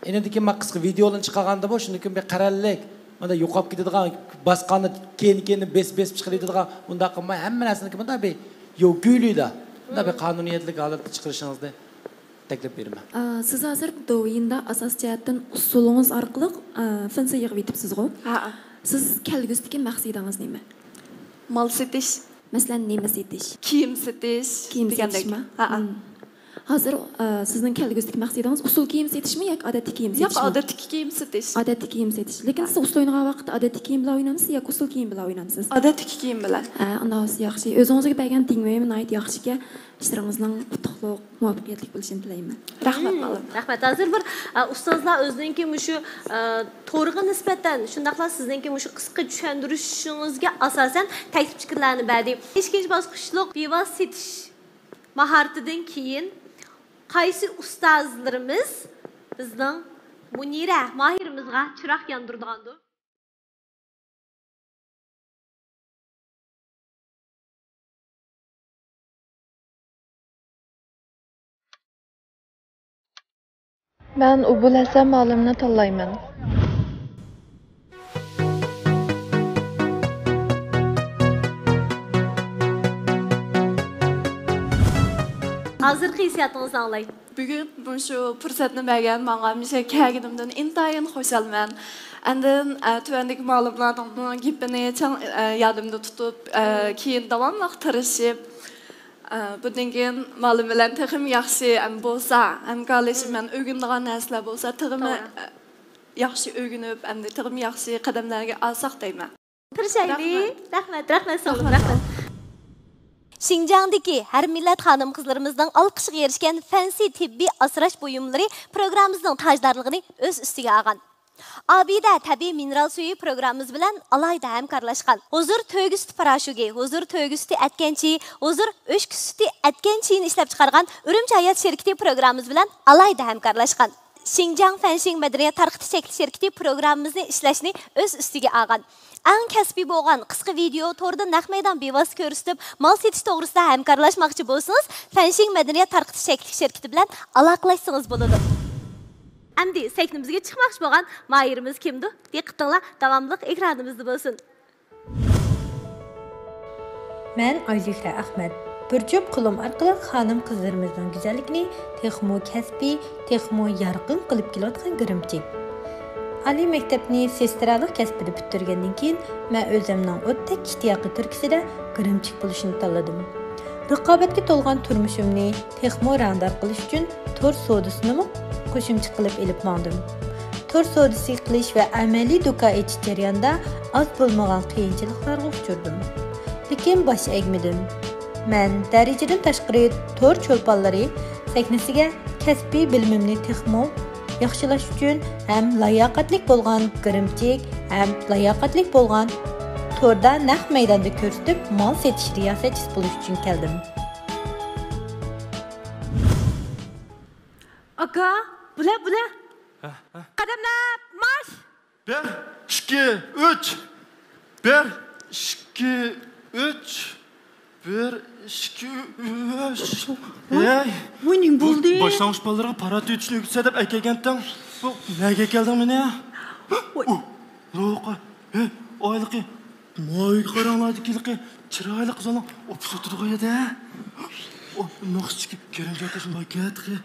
ئېنىڭدىن كېيىن مانا قىسقا ۋىدېئولارنى چىقارغاندا بۇ، شۇندىن كېيىن بىر قەرەللىك، مانا يوقاپ كېتىدىغان، باسقاندا كېيىن-كېيىن بېسىپ-بېسىپ چىقىرىۋېتىدىغان، ئۇنداق قىلماي، ھەممە نەرسىنى مانا بىر يوگۈلۈيدە، مانا بىر قانۇنىيەتلىك ھالەتتە چىقىرىشىڭىزنى تەكلىپ بېرىمەن. ئا، سىز ھازىر دوۋيىندا ئاساسىي جەھەتتىن ئۇسسۇلىڭىز ئارقىلىق، ئا، فىنسى يىغىۋېتىپسىزغۇ؟ ھەئە. سىز كەلگۈسىدىكى مەقسىتىڭىز نېمە؟ مال سېتىش. مەسىلەن، نېمە سېتىش؟ كىيىم سېتىش كىيىم دېگەندەك. سېتىشمۇ؟ ھەئە. مم. ھازىر، ئا، سىزنىڭ كەلگۈسىدىكى مەقسىتىڭىز ئۇسسۇل كىيىم سېتىشمۇ ياكى ئادەتتىكى كىيىم سېتىشمۇ؟ ياق، ئادەتتىكى كىيىم سېتىش. ئادەتتىكى كىيىم سېتىش. لېكىن سىز ئۇسسۇل ئوينىغان ۋاقىتتا ئادەتتىكى كىيىم بىلەن ئوينامسىز ياكى ئۇسسۇل كىيىم بىلەن ئوينامسىز؟ ئادەتتىكى كىيىم بىلەن. ھە، ئۇنداق بولسا ياخشى. ئۆزىڭىزگە بەرگەن تېڭۋېيىمۇ ناھايىتى ياخشىكەن. ئىشلىرىڭىزنىڭ ئۇتۇقلۇق، مۇۋەپپەقىيەتلىك بولۇشىنى تىلەيمەن. رەھمەت، مۇئەللىم. رەھمەت. ھازىر بىر، ئە، ئۇستازلار ئۆزىنىڭكى مۇشۇ، ئە، تورغا نىسبەتەن، شۇنداقلا سىزنىڭكى مۇشۇ قىسقا چۈشەندۈرۈشىڭىزگە ئاساسەن تەكلىپ پىكىرلەرنى بەردى. ئىككىنچى باسقۇچلۇق پىۋا سېتىش ماھارىتىدىن كېيىن قايسى ئۇستازلىرىمىز بىزنىڭ مۇنىرە ماھىرىمىزغا چىراغ ياندۇرىدىغاندۇ؟ مەن ئوبۇل ھەسەن مۇئەللىمنى تاللايمەن. ھازىرقى ھېسسىياتىڭىزنى ئاڭلاي. بۈگۈن مۇشۇ پۇرسەتنى بەرگەن ماڭا مۇشۇ كەلگىنىمدىن ئىنتايىن خۇشالمەن. ئاندىن، ئە، تۆۋەندىكى مۇئەللىملارنىڭ گېپىنى چىڭ، ئە، يادىمدا تۇتۇپ، ئە، كېيىن داۋاملىق تىرىشىپ، ئە، بۇندىن كېيىن مۇئەللىم بىلەن تېخىمۇ ياخشى، ئەم، بولسا، ھەمكارلىشىپ مەن ئۆگىنىدىغان نەرسىلەر بولسا، تېخىمۇ، توغرا، ئە، ياخشى ئۆگىنىپ، ئەمدى تېخىمۇ ياخشى قەدەملەرگە ئالساق دەيمەن. تىرىشايلى. رەھمەت. رەھمەت، رەھمەت، ساغ بولۇڭ. رەھمەت. شىنجاڭدىكى ھەر مىللەت خانىم-قىزلىرىمىزنىڭ ئالقىشىغا ئېرىشكەن فەنسى تېببىي ئاسراش بۇيۇملىرى پروگراممىمىزنىڭ تاجدارلىقىنى ئۆز ئۈستىگە ئالغان. ئابىدە تەبىئىي مىنېرال سۈيى پروگراممىمىز بىلەن ئالاھىدە ھەمكارلاشقان. ھۇزۇر تۆگە سۈتى پاراشوكى، ھۇزۇر تۆگە سۈتى ئەتكەن چېيى، ھۇزۇر ئۆچكە سۈتى ئەتكەن چېيىنى ئىشلەپچىقارغان ئۈرۈمچى ھايات شىركىتى پروگراممىمىز بىلەن ئالاھىدە ھەمكارلاشقان. شىنجاڭ فەنشىڭ مەدەنىيەت تارقىتىش چەكلىك شىركىتى پروگراممىمىزنى ئىشلەشنى ئۆز ئۈستىگە ئالغان. ئەڭ كەسپىي بولغان قىسقا ۋىدېئو توردا نەق مەيدان بىۋاسىتە كۆرسىتىپ، مال سېتىش توغرىسىدا ھەمكارلاشماقچى بولسىڭىز، فەنشىڭ مەدەنىيەت تارقىتىش چەكلىك شىركىتى بىلەن ئالاقىلەشسىڭىز بولىدۇ. ئەمدى سەھنىمىزگە چىقماقچى بولغان ماھىرىمىز كىمدۇ؟ دىققىتىڭلار داۋاملىق ئېكرانىمىزدا بولسۇن. مەن ئايزۆھرە ئەخمەت. بىر جۈپ قولۇم ئارقىلىق خانىم-قىزلىرىمىزنىڭ گۈزەللىكىنى تېخىمۇ كەسپىي، تېخىمۇ يارقىن قىلىپ كېلىۋاتقان گىرىمچىك. ئالىي مەكتەپنى سېسترالىق كەسپىدە پۈتتۈرگەندىن كېيىن، مەن ئۆزۈمنىڭ ئوتتەك ئىشتىياقى تۈرتكىسىدە گىرىمچىك بولۇشنى تاللىدىم. رىقابەتكە تولغان تۇرمۇشۇمنى تېخىمۇ رەڭدار قىلىش ئۈچۈن تور سودىسىنىمۇ قوشۇمچە قىلىپ ئېلىپ ماڭدىم. تور سودىسى قىلىش ۋە ئەمەلىي دۇكان ئېچىش جەريانىدا ئاز بولمىغان قىيىنچىلىقلارغا ئۇچرىدىم. لېكىن باش ئەگمىدىم. مەن دەرىجىدىن تاشقىرى تور چولپانلىرى سەھنىسىگە كەسپىي بىلىمىمنى تېخىمۇ ياخشىلاش ئۈچۈن ھەم لاياقەتلىك بولغان گىرىمچىك ھەم لاياقەتلىك بولغان توردا نەق مەيداندا كۆرسىتىپ مال سېتىش رىياسەتچىسى بولۇش ئۈچۈن كەلدىم. ئاكا، بۇلە، بۇلە. ھە، ھە. قەدەملەپ مارش! بىر، ئىككى، ئۈچ. بىر، ئىككى، ئۈچ. بىر، ئىككى، ئۈچ. ۋاي، ھەي، ۋاي، نېمە بۇ بولدى؟ باشلانغۇچ بالىلارغا پارات ئۆتۈشنى ئۆگىتىسەن دەپ ئەكەلگەنتىڭ. بۇ نەگە ئەكەلدىڭ مېنى؟ ۋاي. ئۇ، روقا. ھەي، ئايلىقى. ماۋۇيغا قاراڭلار، ھېلىقى چىرايلىق قىزلارنىڭ ئوپىسى ئولتۇرىدىغۇ يەردە. ئۇ ناخشىچىكى كېرەم جاكاش ماكەتقى.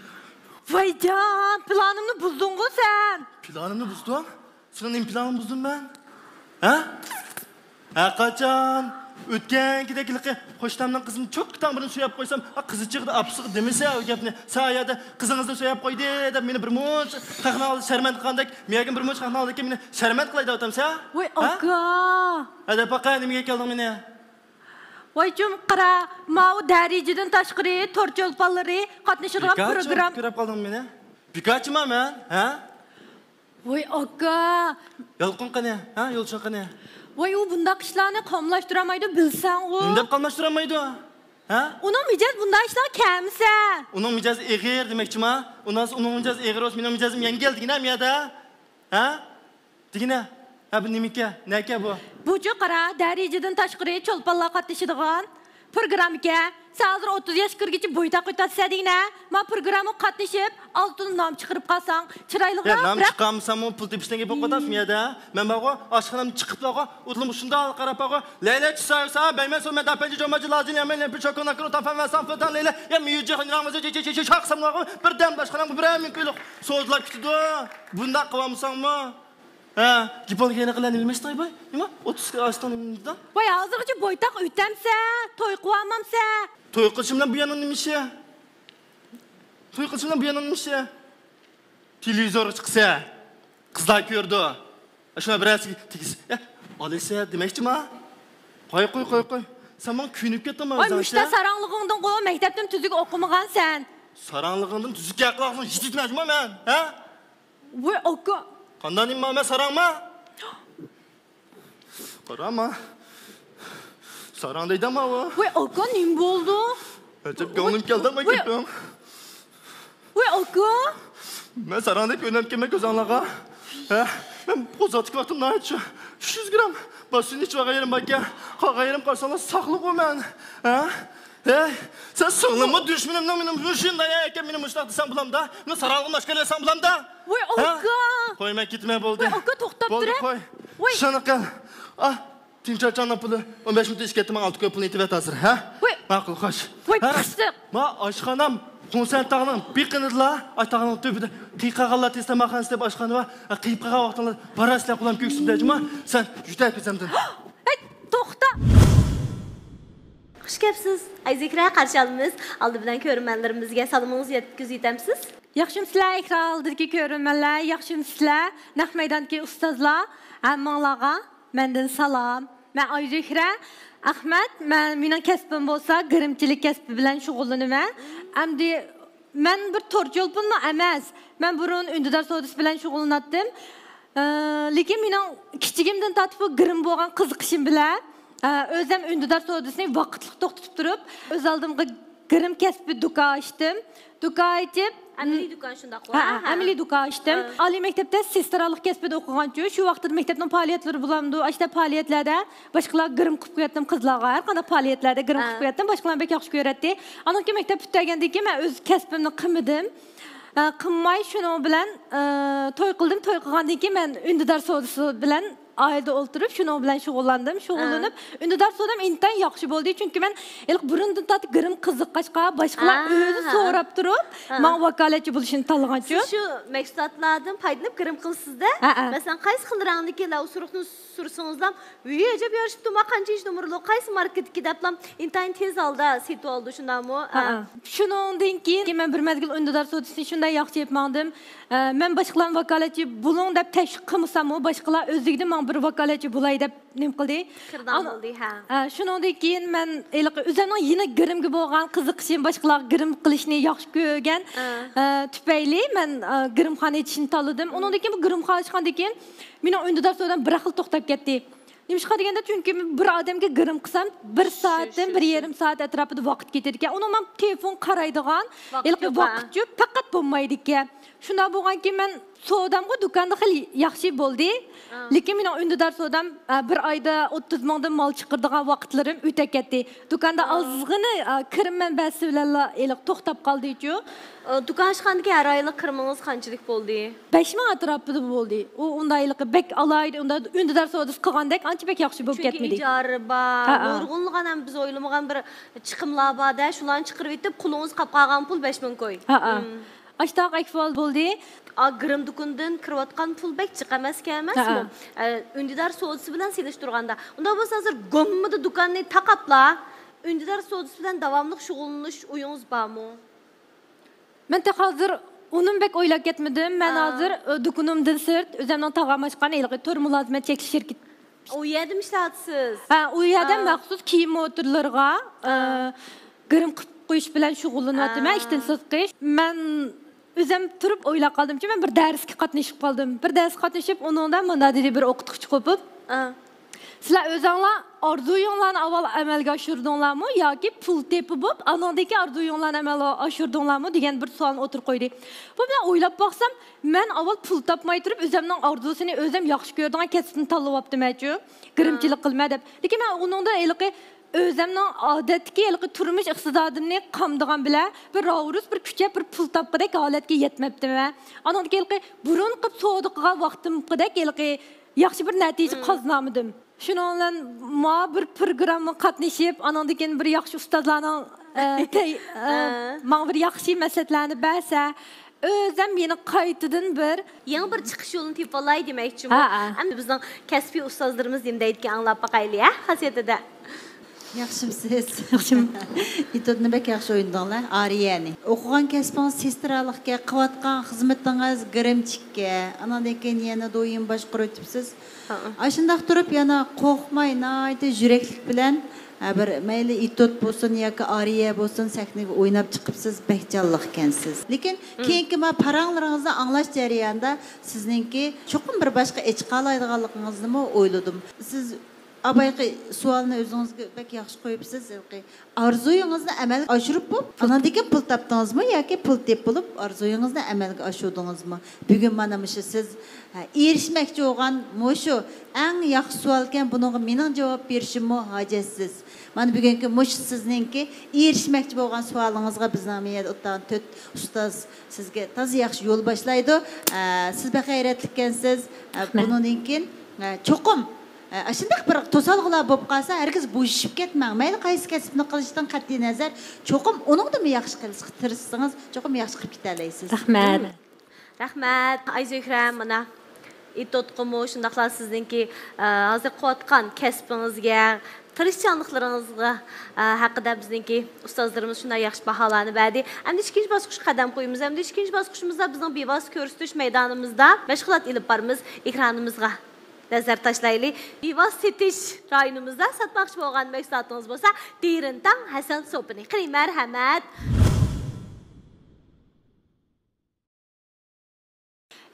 ۋايجان، پىلانىمنى بۇزدۇڭغۇ سەن. پىلانىمنى بۇزدۇڭ؟ سېنىڭ نېمە پىلانىڭنى بۇزدۇم مەن؟ ھە؟ ھەرقاچان ئۆتكەنكىدەك ھېلىقى قوشنامنىڭ قىزىنى چوككا تاڭ بىرنى سۆيەپ قويسام، ئا، قىزى چىقىدۇ، ئاپىسىغا دېمىسە ئۇ گەپنى. سەن ئۇ يەردە قىزىڭىزنى سۆيەپ قويدى دەپ مېنى بىر مۇنچە خەقنىڭ ئالدىدا شەرمەندە قىلغاندەك، مېنىڭ بىر مۇنچە خەقنىڭ ئالدىدا مېنى شەرمەندە قىلاي دەۋاتامسەن؟ ۋاي، ھە؟ ئاكا! ھە، دەپ باقە، نېمىگە كەلدىڭ مېنى؟ ۋاي جۇم، قارا، ماۋۇ دەرىجىدىن تاشقىرى تور چولپانلىرى قاتنىشىدىغان پروگرام. كۆرۈپ قالدىڭمۇ مېنى؟ بىكارچىما مەن، ھە؟ ۋاي ئاكا! يالقۇن قېنى، ھە؟ يولچۇن قېنى؟ ۋاي ئۇ بۇنداق ئىشلارنى قاملاشتۇرالمايدۇ، بىلسەڭغۇ. نېمە دەپ قاملاشتۇرالمايدۇ؟ ھە؟ ئۇنىڭ مىجەزى بۇنداق ئىشلارغا كەلمىسە. ئۇنىڭ مىجەزى ئېغىر دېمەكچىما؟ ئۇنىڭ، ئۇنىڭ مىجەزى ئېغىر بولسا، مېنىڭ مىجەزىم يەڭگىل دېگىنە مۇ يەردە؟ ھە؟ دېگىنە، ھە، بۇ نېمىكەن؟ نەكە بۇ؟ بۇچۇ قارا، دەرىجىدىن تاشقىرى چولپانلار قاتنىشىدىغان پروگراممىكەن. سەن ھازىر ئوتتۇز ياشقا كىرگۈچە بويتاق ئۆتۈۋاتىسەن دېگىنە. ما پروگراممىغا قاتنىشىپ، ئالتۇن نام چىقىرىپ قالساڭ، چىرايلىقراق. يا، نام بىرەر چىقارمىساممۇ، پۇل تېپىشتىن گەپ بولۇپ قالدى شۇ يەردە. مەن بارغۇ، ئاشخانامنى چىقىپلاغۇ، ئوتلىمۇ شۇنداق قاراپ بارغۇ. لەيلە چىسايسا، بەيمەن سو مەدەپەنجى جوماجى لازىن يامەن لەمپى چوكو ناكرو تافەن ۋە سان فىلتان لەيلە. يا، ميۇجى خىنرامىزى چى، چى، چى، چاقسامغۇ، بىردەم ئاشخانامغا بىرەر مىڭ كويلۇق سودىلار كۈتىدۇ. بۇنداق قىلالمىساڭمۇ؟ ھە، گېپىڭنى يەنە قىلە، نېمە ئىشتا بۇ؟ نېمە؟ ئوتتۇزغا ئاشتىڭ نېمە؟ ۋاي، ھازىرغىچە بويتاق ئۆتەمسە، توي قىلالمامسە؟ توي قىلىشىم بىلەن بۇ يەرنىڭ نېمە ئىشى؟ توي قىلىشىم بىلەن بۇ يەرنىڭ نېمە ئىشى؟ تېلېۋىزورغا چىقسا، قىزلار كۆرىدۇ. شۇڭا بىرەرسىگە تېگىش، ئە، ئالىسە دېمەكچىما؟ قوي، قوي، قوي، قوي. سەن ماڭا كۆيۈنۈپ كەتتىڭما ئۆزۈڭچە؟ ۋاي، مۇشتا ساراڭلىقىڭدىن قوي، مەكتەپتىن تۈزۈك ئوقۇمىغانسەن. ساراڭلىقىڭدىن تۈزۈك گەپ قىلغان يىگىتمەنچىما مەن، ھە؟ ۋاي ئاكا. قانداق نېمە مەن ساراڭما؟ قاراما. ساراڭ دەيدۇ ماۋۇ. ۋاي ئاكا، نېمە بولدى؟ ئەجەب كۆڭلۈم كەلدىما گېپىڭ؟ ۋاي ئاكا. مەن ساراڭدەك كۆرۈنەمكەنمەن كۆزۈڭلارغا؟ ھە؟ مەن قوزغاتتىكى ۋاقتىم ناھايىتى شۇ ئۈچ يۈز گرام باس سۈيىنى ئىچىۋالغان يېرىم باركەن. قالغان يېرىم قارىساڭلار ساقلىقى مەن. ھە؟ ھەي، سەن سىڭلىمۇ دۈشمىنىمنىڭ مېنى مۇشۇنداق ئەكەپ مېنى مۇشۇنداق دېسەڭ بولامدا؟ مېنىڭ ساراڭلىقىمنى ئاشكارىلىسەڭ بولامدا؟ ۋاي، ھە؟ ئاكا! قوي، مەن كېتىمەن، بولدى. ۋاي، ئاكا، توختاپ تۇرە. بولدى، قوي. ۋاي. شۇنى قىل. ئا، تىڭچاچاڭنىڭ پۇلى ئون بەش مىڭ تىش كەتتى، ماڭا ئالتە كوي پۇلنى ئېتىۋەت ھازىر، ھە؟ ۋاي. ماقۇل، خوش. ۋاي، ھە؟ پىششىق. ما ئاشخانام خۇڭسەن تاغنىڭ بېقىنىدىلا، ئاي تاغنىڭ تۈپىدە. قېيىپ قالغانلار تېز تاماقخانىسى دەپ ئاشخانا بار. ھە، قېيىپ قالغان ۋاقتىڭلار باراسىلەر قولۇم كۆكسۈمدە جۇما. سەن يۈتەپ كېتەمدىن. ھەي، توختا! خۇش كەپسىز، ئايزېھرە، قارشى ئالىمىز. ئالدى بىلەن كۆرۈرمەنلىرىمىزگە سالىمىڭىزنى يەتكۈزۈپ ئۆتەمسىز؟ ياخشىمۇسىلەر، ئېكران ئالدىدىكى كۆرۈرمەنلەر، ياخشىمۇسىلەر، نەق مەيداندىكى ئۇستازلار، ھەممىڭلارغا مەندىن سالام. مەن ئايزېھرە ئەخمەت، مەن، مېنىڭ كەسپىم بولسا گىرىمچىلىك كەسپى بىلەن شۇغۇللىنىمەن. ئەمدى مەن بىر تور چولپىنمۇ ئەمەس، مەن بۇرۇن ئۈندىدار سودىسى بىلەن شۇغۇللىناتتىم. ئە، لېكىن مېنىڭ كىچىكىمدىن تارتىپ بۇ گىرىم بولغان قىزىقىشىم بىلەن، ئە، ئۆزۈم ئۈندىدار سودىسىنى ۋاقىتلىق توختىتىپ تۇرۇپ، ئۆز ئالدىمغا گىرىم كەسپى دۇكان ئاچتىم. دۇكان ئېچىپ، ئەمەلىي دۇكان شۇنداققۇ؟ ھە، ھە، ھە. ئەمەلىي دۇكان ئاچتىم. ھە. ئالىي مەكتەپتە سېسترالىق كەسپىدە ئوقۇغانچۇ، شۇ ۋاقىتتا مەكتەپنىڭ پائالىيەتلىرى بولامدۇ، ئاشۇنداق پائالىيەتلەردە باشقىلارغا گىرىم قىلىپ قوياتتىم قىزلارغا، ھەر قانداق پائالىيەتلەردە گىرىم قىلىپ قوياتتىم، باشقىلار بەك ياخشى كۆرەتتى. ئاندىن كېيىن مەكتەپ پۈتتۈرگەندىن كېيىن مەن ئۆز كەسپىمنى قىلمىدىم. ئە، قىلماي شۇنىڭ بىلەن، ئە، توي قىلدىم. توي قىلغاندىن كېيىن مەن ئۈندىدار سودىسى بىلەن ئائىلىدە ئولتۇرۇپ، شۇنىڭ بىلەن شۇغۇللاندىم. شۇغۇللىنىپ، ئۈندىدار سودام ئىنتايىن ياخشى بولدى. چۈنكى مەن ھېلىقى بۇرۇندىن تارتىپ گىرىم قىزىققاچقا، باشقىلار ئۆزى سوراپ تۇرۇپ، ماڭا ۋاكالەتچى بولۇشنى تاللىغانچۇ. سىز شۇ مەھسۇلاتلاردىن پايدىلىنىپ گىرىم قىلىسىز-دە. ھە، ھە. مەسىلەن، قايسى خىل رەڭدىكى لەۋ سۇرۇقنى سۈرسىڭىزلا، ۋىي، ئەجەب يارىشىپتۇ، ما قانچىنچى نومۇرلۇق، قايسى ماركىدىكى دەپلا ئىنتايىن تېز ھالدا سېتىۋالىدۇ، شۇنداقمۇ؟ ھە، ھە. شۇنىڭدىن كېيىن مەن بىر مەزگىل ئۈندىدار سودىسىنى شۇنداق ياخشى ئېلىپ ماڭدىم. ئە، مەن باشقىلارنى ۋاكالەتچى بولۇڭ دەپ تەشۋىق قىلمىساممۇ، باشقىلار ئۆزلۈكىدىن ماڭا بىر ۋاكالەتچى بولاي دەپ نېمە قىلدى. قىردان بولدى، ھە. ئە، شۇنىڭدىن كېيىن مەن ھېلىقى ئۆزۈمنىڭ يېنىك گىرىمگە بولغان قىزىقىشىم، باشقىلارغا گىرىم قىلىشنى ياخشى كۆرگەن، ئە، تۈپەيلى مەن، ئە، گىرىمخانا ئېچىشنى تاللىدىم. ئۇنىڭدىن كېيىن بۇ گىرىمخانا ئاچقاندىن كېيىن مېنىڭ ئۈندىدار سودام بىر خىل توختاپ كەتتى. نېمىشقا دېگەندە، چۈنكى بىر ئادەمگە گىرىم قىلسام، بىر سائەتتىن بىر يېرىم سائەت ئەتراپىدا ۋاقىت كېتىدىكەن. ئۇنىڭ مەن تېلېفون قارايدىغان ھېلىقى ۋاقىت يوق، پەقەت بولمايدىكەن. شۇنداق بولغانكېيىن، مەن سودامغۇ دۇكاندا خېلى ياخشى بولدى. لېكىن مېنىڭ ئۈندىدار سودام، ئە، بىر ئايدا ئوتتۇز مىڭدىن مال چىقىرىدىغان ۋاقىتلىرىم ئۆتۈپ كەتتى. دۇكاندا ئازغىنە، ئە، كىرىم مەنبەسى بىلەنلا ھېلىقى توختاپ قالدىچۇ. ئە، دۇكان ئاچقاندىكى ھەر ئايلىق كىرىمىڭىز قانچىلىك بولدى؟ بەش مىڭ ئەتراپىدا بولدى. ئۇ ئۇنداق ھېلىقى بەك ئالاھىدە، ئۇنداق ئۈندىدار سودىسى قىلغاندەك ئانچە بەك ياخشى بولۇپ كەتمىدى. چۈنكى ئىجارە بار، نۇرغۇنلىغان ھەم بىز ئويلىمىغان بىر چىقىملار بار-دە، شۇلارنى چىقىرىۋېتىپ، قولىڭىزغا قاپقالغان پۇل بەش مىڭ كوي. ھە، ھە. ئاشتاق ئەھۋال بولدى. ئا، گىرىم دۇكىنىدىن كىرىۋاتقان پۇل بەك جىق ئەمەسكەن ئەمەسمۇ؟ ھە، ھە. ئە، ئۈندىدار سودىسى بىلەن سېلىشتۇرغاندا. ئۇنداق بولسا ھازىر گوممىدا دۇكاننى تاقاپلا، ئۈندىدار سودىسى بىلەن داۋاملىق شۇغۇللىنىش ئويىڭىز بارمۇ؟ مەن تېخى ھازىر ئۇنىمۇ بەك ئويلاپ كەتمىدىم. مەن ھازىر، ئە، دۇكىنىمدىن سىرت ئۆزۈمنىڭ تاغام ئاچقان ھېلىقى تور مۇلازىمەت چەكلىك شىركىتى. ئۇ يەردىمۇ ئىشلەۋاتىسىز؟ ھە، ئۇ يەردە مەخسۇس كىيىم موتورلىرىغا، ئە، گىرىم قىلىپ قويۇش بىلەن شۇغۇللىنىۋاتىمەن، ئىشتىن سىرتقى. مەن ئۆزۈم تۇرۇپ ئويلاپ قالدىمچۇ، مەن بىر دەرسكە قاتنىشىپ قالدىم. بىر دەرسكە قاتنىشىپ، ئۇنىڭدا مۇنداق دېدى بىر ئوقۇتقۇچى قوپۇپ. سىلەر ئۆزۈڭلار ئارزۇيۇڭلارنى ئاۋۋال ئەمەلگە ئاشۇردۇڭلارمۇ ياكى پۇل تېپىپ، ئاندىن كېيىن ئارزۇيۇڭلارنى ئەمەلگە ئاشۇردۇڭلارمۇ دېگەن بىر سوئالنى ئوتتۇرىغا قويدى. بۇ بىلەن ئويلاپ باقسام، مەن ئاۋۋال پۇل تاپماي تۇرۇپ، ئۆزۈمنىڭ ئارزۇسىنى ئۆزۈم ياخشى كۆرىدىغان كەسىپنى تاللىۋاپتىمەنچۇ، گىرىمچىلىك قىلىمەن دەپ. لېكىن مەن ئۇنىڭدا ھېلىقى ئۆزۈمنىڭ ئادەتتىكى ھېلىقى تۇرمۇش ئىقتىسادىمنى قامدىغان بىلەن بىر راۋۇرۇس، بىر كۈچەپ، بىر پۇل تاپقۇدەك ھالەتكە يەتمەپتىمەن. ئاندىن كېيىن ھېلىقى بۇرۇنقى سودا قىلغان ۋاقتىمقىدەك ھېلىقى ياخشى بىر نەتىجە قازىنالمىدىم. شۇنىڭ بىلەن ماڭا بىر پروگراممىغا قاتنىشىپ، ئانىڭدىن كېيىن بىر ياخشى ئۇستازلارنىڭ، ئە، تەي-، ئە، ماڭا بىر ياخشى مەسلىھەتلەرنى بەرسە، ئۆزۈم يەنە قايتىدىن بىر يېڭى بىر چىقىش يولىنى تېپىۋالاي دېمەكچىمۇ؟ ھە، ھە. ئەمدى بىزنىڭ كەسپىي ئۇستازلىرىمىز نېمە دەيدىكەن، ئاڭلاپ باقايلى، ھە، خاسىيىتىدە. ياخشىمسىز؟ ياخشىمەن. ئېتيۇدنى بەك ياخشى ئوينىدىڭلار، ئارىيەنى. ئوقۇغان كەسپىڭىز سېسترالىقكەن، قىلىۋاتقان خىزمىتىڭىز گىرىمچىككەن، ئاناندىن كېيىن يەنە دويىن باشقۇرۇۋېتىپسىز. ئاشۇنداق تۇرۇپ يەنە قورقماي، ناھايىتى يۈرەكلىك بىلەن، ھە، بىر مەيلى ئېتيۇد بولسۇن ياكى ئارىيە بولسۇن، سەھنىگە ئويناپ چىقىپسىز، بەك جانلىقكەنسىز. لېكىن كېيىنكى ما پاراڭلىرىڭىزنى ئاڭلاش جەريانىدا سىزنىڭكى چوقۇم بىر باشقا ئېچىقالايدىغانلىقىڭىزنىمۇ ئويلىدىم. سىز ئاۋۋالقى سوئالنى ئۆزىڭىزگە بەك ياخشى قويۇپسىز. ھېلىقى ئارزۇيىڭىزنى ئەمەلگە ئاشۇرۇپ بولۇپ، ئاناندىن كېيىن پۇل تاپتىڭىزمۇ ياكى پۇل تېپىپ بولۇپ ئارزۇيىڭىزنى ئەمەلگە ئاشۇردىڭىزمۇ؟ بۈگۈن مانا مۇشۇ سىز، ھە، ئېرىشمەكچى بولغان مۇشۇ ئەڭ ياخشى سوئالكەن، بۇنىڭغا مېنىڭ جاۋاب بېرىشىممۇ ھاجەتسىز. مانا بۈگۈنكى مۇشۇ سىزنىڭكى ئېرىشمەكچى بولغان سوئالىڭىزغا بىزنىڭ مۇ يەردە ئولتۇرغان تۆت ئۇستاز سىزگە تازا ياخشى يول باشلايدۇ. ئە، سىز بەك غەيرەتلىككەنسىز. ئە، بۇنىڭدىن كېيىن، ئە، چوقۇم، ئە، ئاشۇنداق بىر توسالغۇلار بولۇپ قالسا، ھەرگىز بوشىشىپ كەتمەڭ. مەيلى قايسى كەسىپنى قىلىشتىن قەتئىي نەزەر، چوقۇم ئۇنىڭدىمۇ ياخشى قىلىشقا تىرىشسىڭىز، چوقۇم ياخشى قىلىپ كېتەلەيسىز. رەھمەت. رەھمەت، ئايزۆھرە، مانا ئېتيۇدقىمۇ شۇنداقلا سىزنىڭكى، ئە، ھازىر قىلىۋاتقان كەسپىڭىزگە، تىرىشچانلىقلىرىڭىزغا، ئە، ھەققىدە بىزنىڭكى ئۇستازلىرىمىز شۇنداق ياخشى باھالارنى بەردى. ئەمدى ئىككىنچى باسقۇچقا قەدەم قويىمىز. ئەمدى ئىككىنچى باسقۇچىمىزدا بىزنىڭ بىۋاسىتە كۆرسىتىش مەيدانىمىزدا مەشغۇلات ئېلىپ بارىمىز. ئېكرانىمىزغا نەزەر تاشلايلى. بىۋاسىتە سېتىش رايونىمىزدا ساتماقچى بولغان مەھسۇلاتىڭىز بولسا، دېرىن تاڭ ھەسەل سوپىنى. قېنى، مەرھەمەت.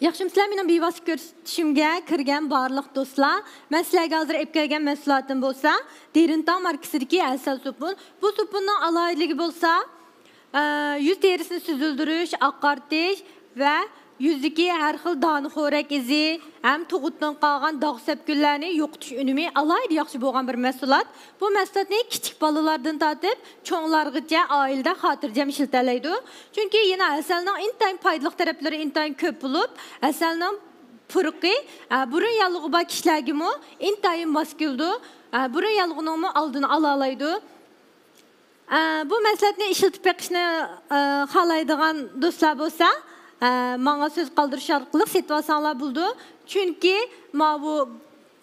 ياخشىمۇسىلەر مېنىڭ بىۋاسىتە كۆرسىتىشىمگە كىرگەن بارلىق دوستلار؟ مەن سىلەرگە ھازىر ئېلىپ كەلگەن مەھسۇلاتىم بولسا، دېرىنتاڭ ماركىسىدىكى ھەسەل سوپۇن. بۇ سوپۇننىڭ ئالاھىدىلىكى بولسا، ئە، يۈز تېرىسىنى سۈزۈلدۈرۈش، ئاقارتىش ۋە يۈزدىكى ھەر خىل دانە خورەك ئىزى ھەم تۇغۇتتىن قالغان داغ سەپكۈنلەرنى يوقىتىش ئۈنۈمى ئالاھىدە ياخشى بولغان بىر مەھسۇلات. بۇ مەھسۇلاتنى كىچىك بالىلاردىن تارتىپ چوڭلارغىچە ئائىلىدە خاتىرجەم ئىشلىتەلەيدۇ. چۈنكى يەنە ھەسەلنىڭ ئىنتايىن پايدىلىق تەرەپلىرى ئىنتايىن كۆپ بولۇپ، ھەسەلنىڭ پۇرىقى، ئە، بۇرۇن ياللۇغى بار كىشىلەرگىمۇ ئىنتايىن ماس كېلىدۇ. ئە، بۇرۇن ياللۇغىنىڭمۇ ئالدىنى ئالالايدۇ. ئە، بۇ مەھسۇلاتنى ئىشلىتىپ بېقىشنى، ئە، خالايدىغان دوستلار بولسا، ئە، ماڭا سۆز قالدۇرۇش ئارقىلىق سېتىۋالساڭلار بولىدۇ. چۈنكى ماۋۇ،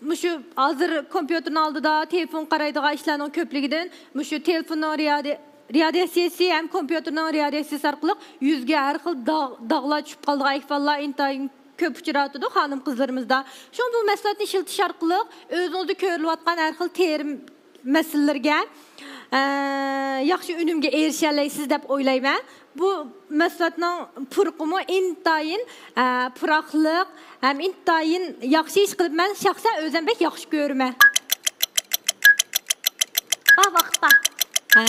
مۇشۇ ھازىر كومپيۇتېرنىڭ ئالدىدا تېلېفون قارايدىغان ئىشلارنىڭ كۆپلۈكىدىن مۇشۇ تېلېفوننىڭ رادىي-، رادىياتسىيىسى ھەم كومپيۇتېرنىڭ رادىياتسىيىسى ئارقىلىق يۈزگە ھەر خىل داغ-، داغلار چۈشۈپ قالىدىغان ئەھۋاللار ئىنتايىن كۆپ ئۇچراۋاتىدۇ خانىم-قىزلىرىمىزدا. شۇڭا بۇ مەھسۇلاتنى ئىشلىتىش ئارقىلىق ئۆزىڭىزدە كۆرۈلۈۋاتقان ھەر خىل تېرە مەسىلىلىرىگە، ئە، ياخشى ئۈنۈمگە ئېرىشەلەيسىز دەپ ئويلايمەن. بۇ مەھسۇلاتنىڭ پۇرىقىمۇ ئىنتايىن، ئە، پۇراقلىق ھەم ئىنتايىن ياخشى ئىش قىلىپ، مەن شەخسەن ئۆزۈم بەك ياخشى كۆرىمەن. بار ۋاقىت بار. ھە؟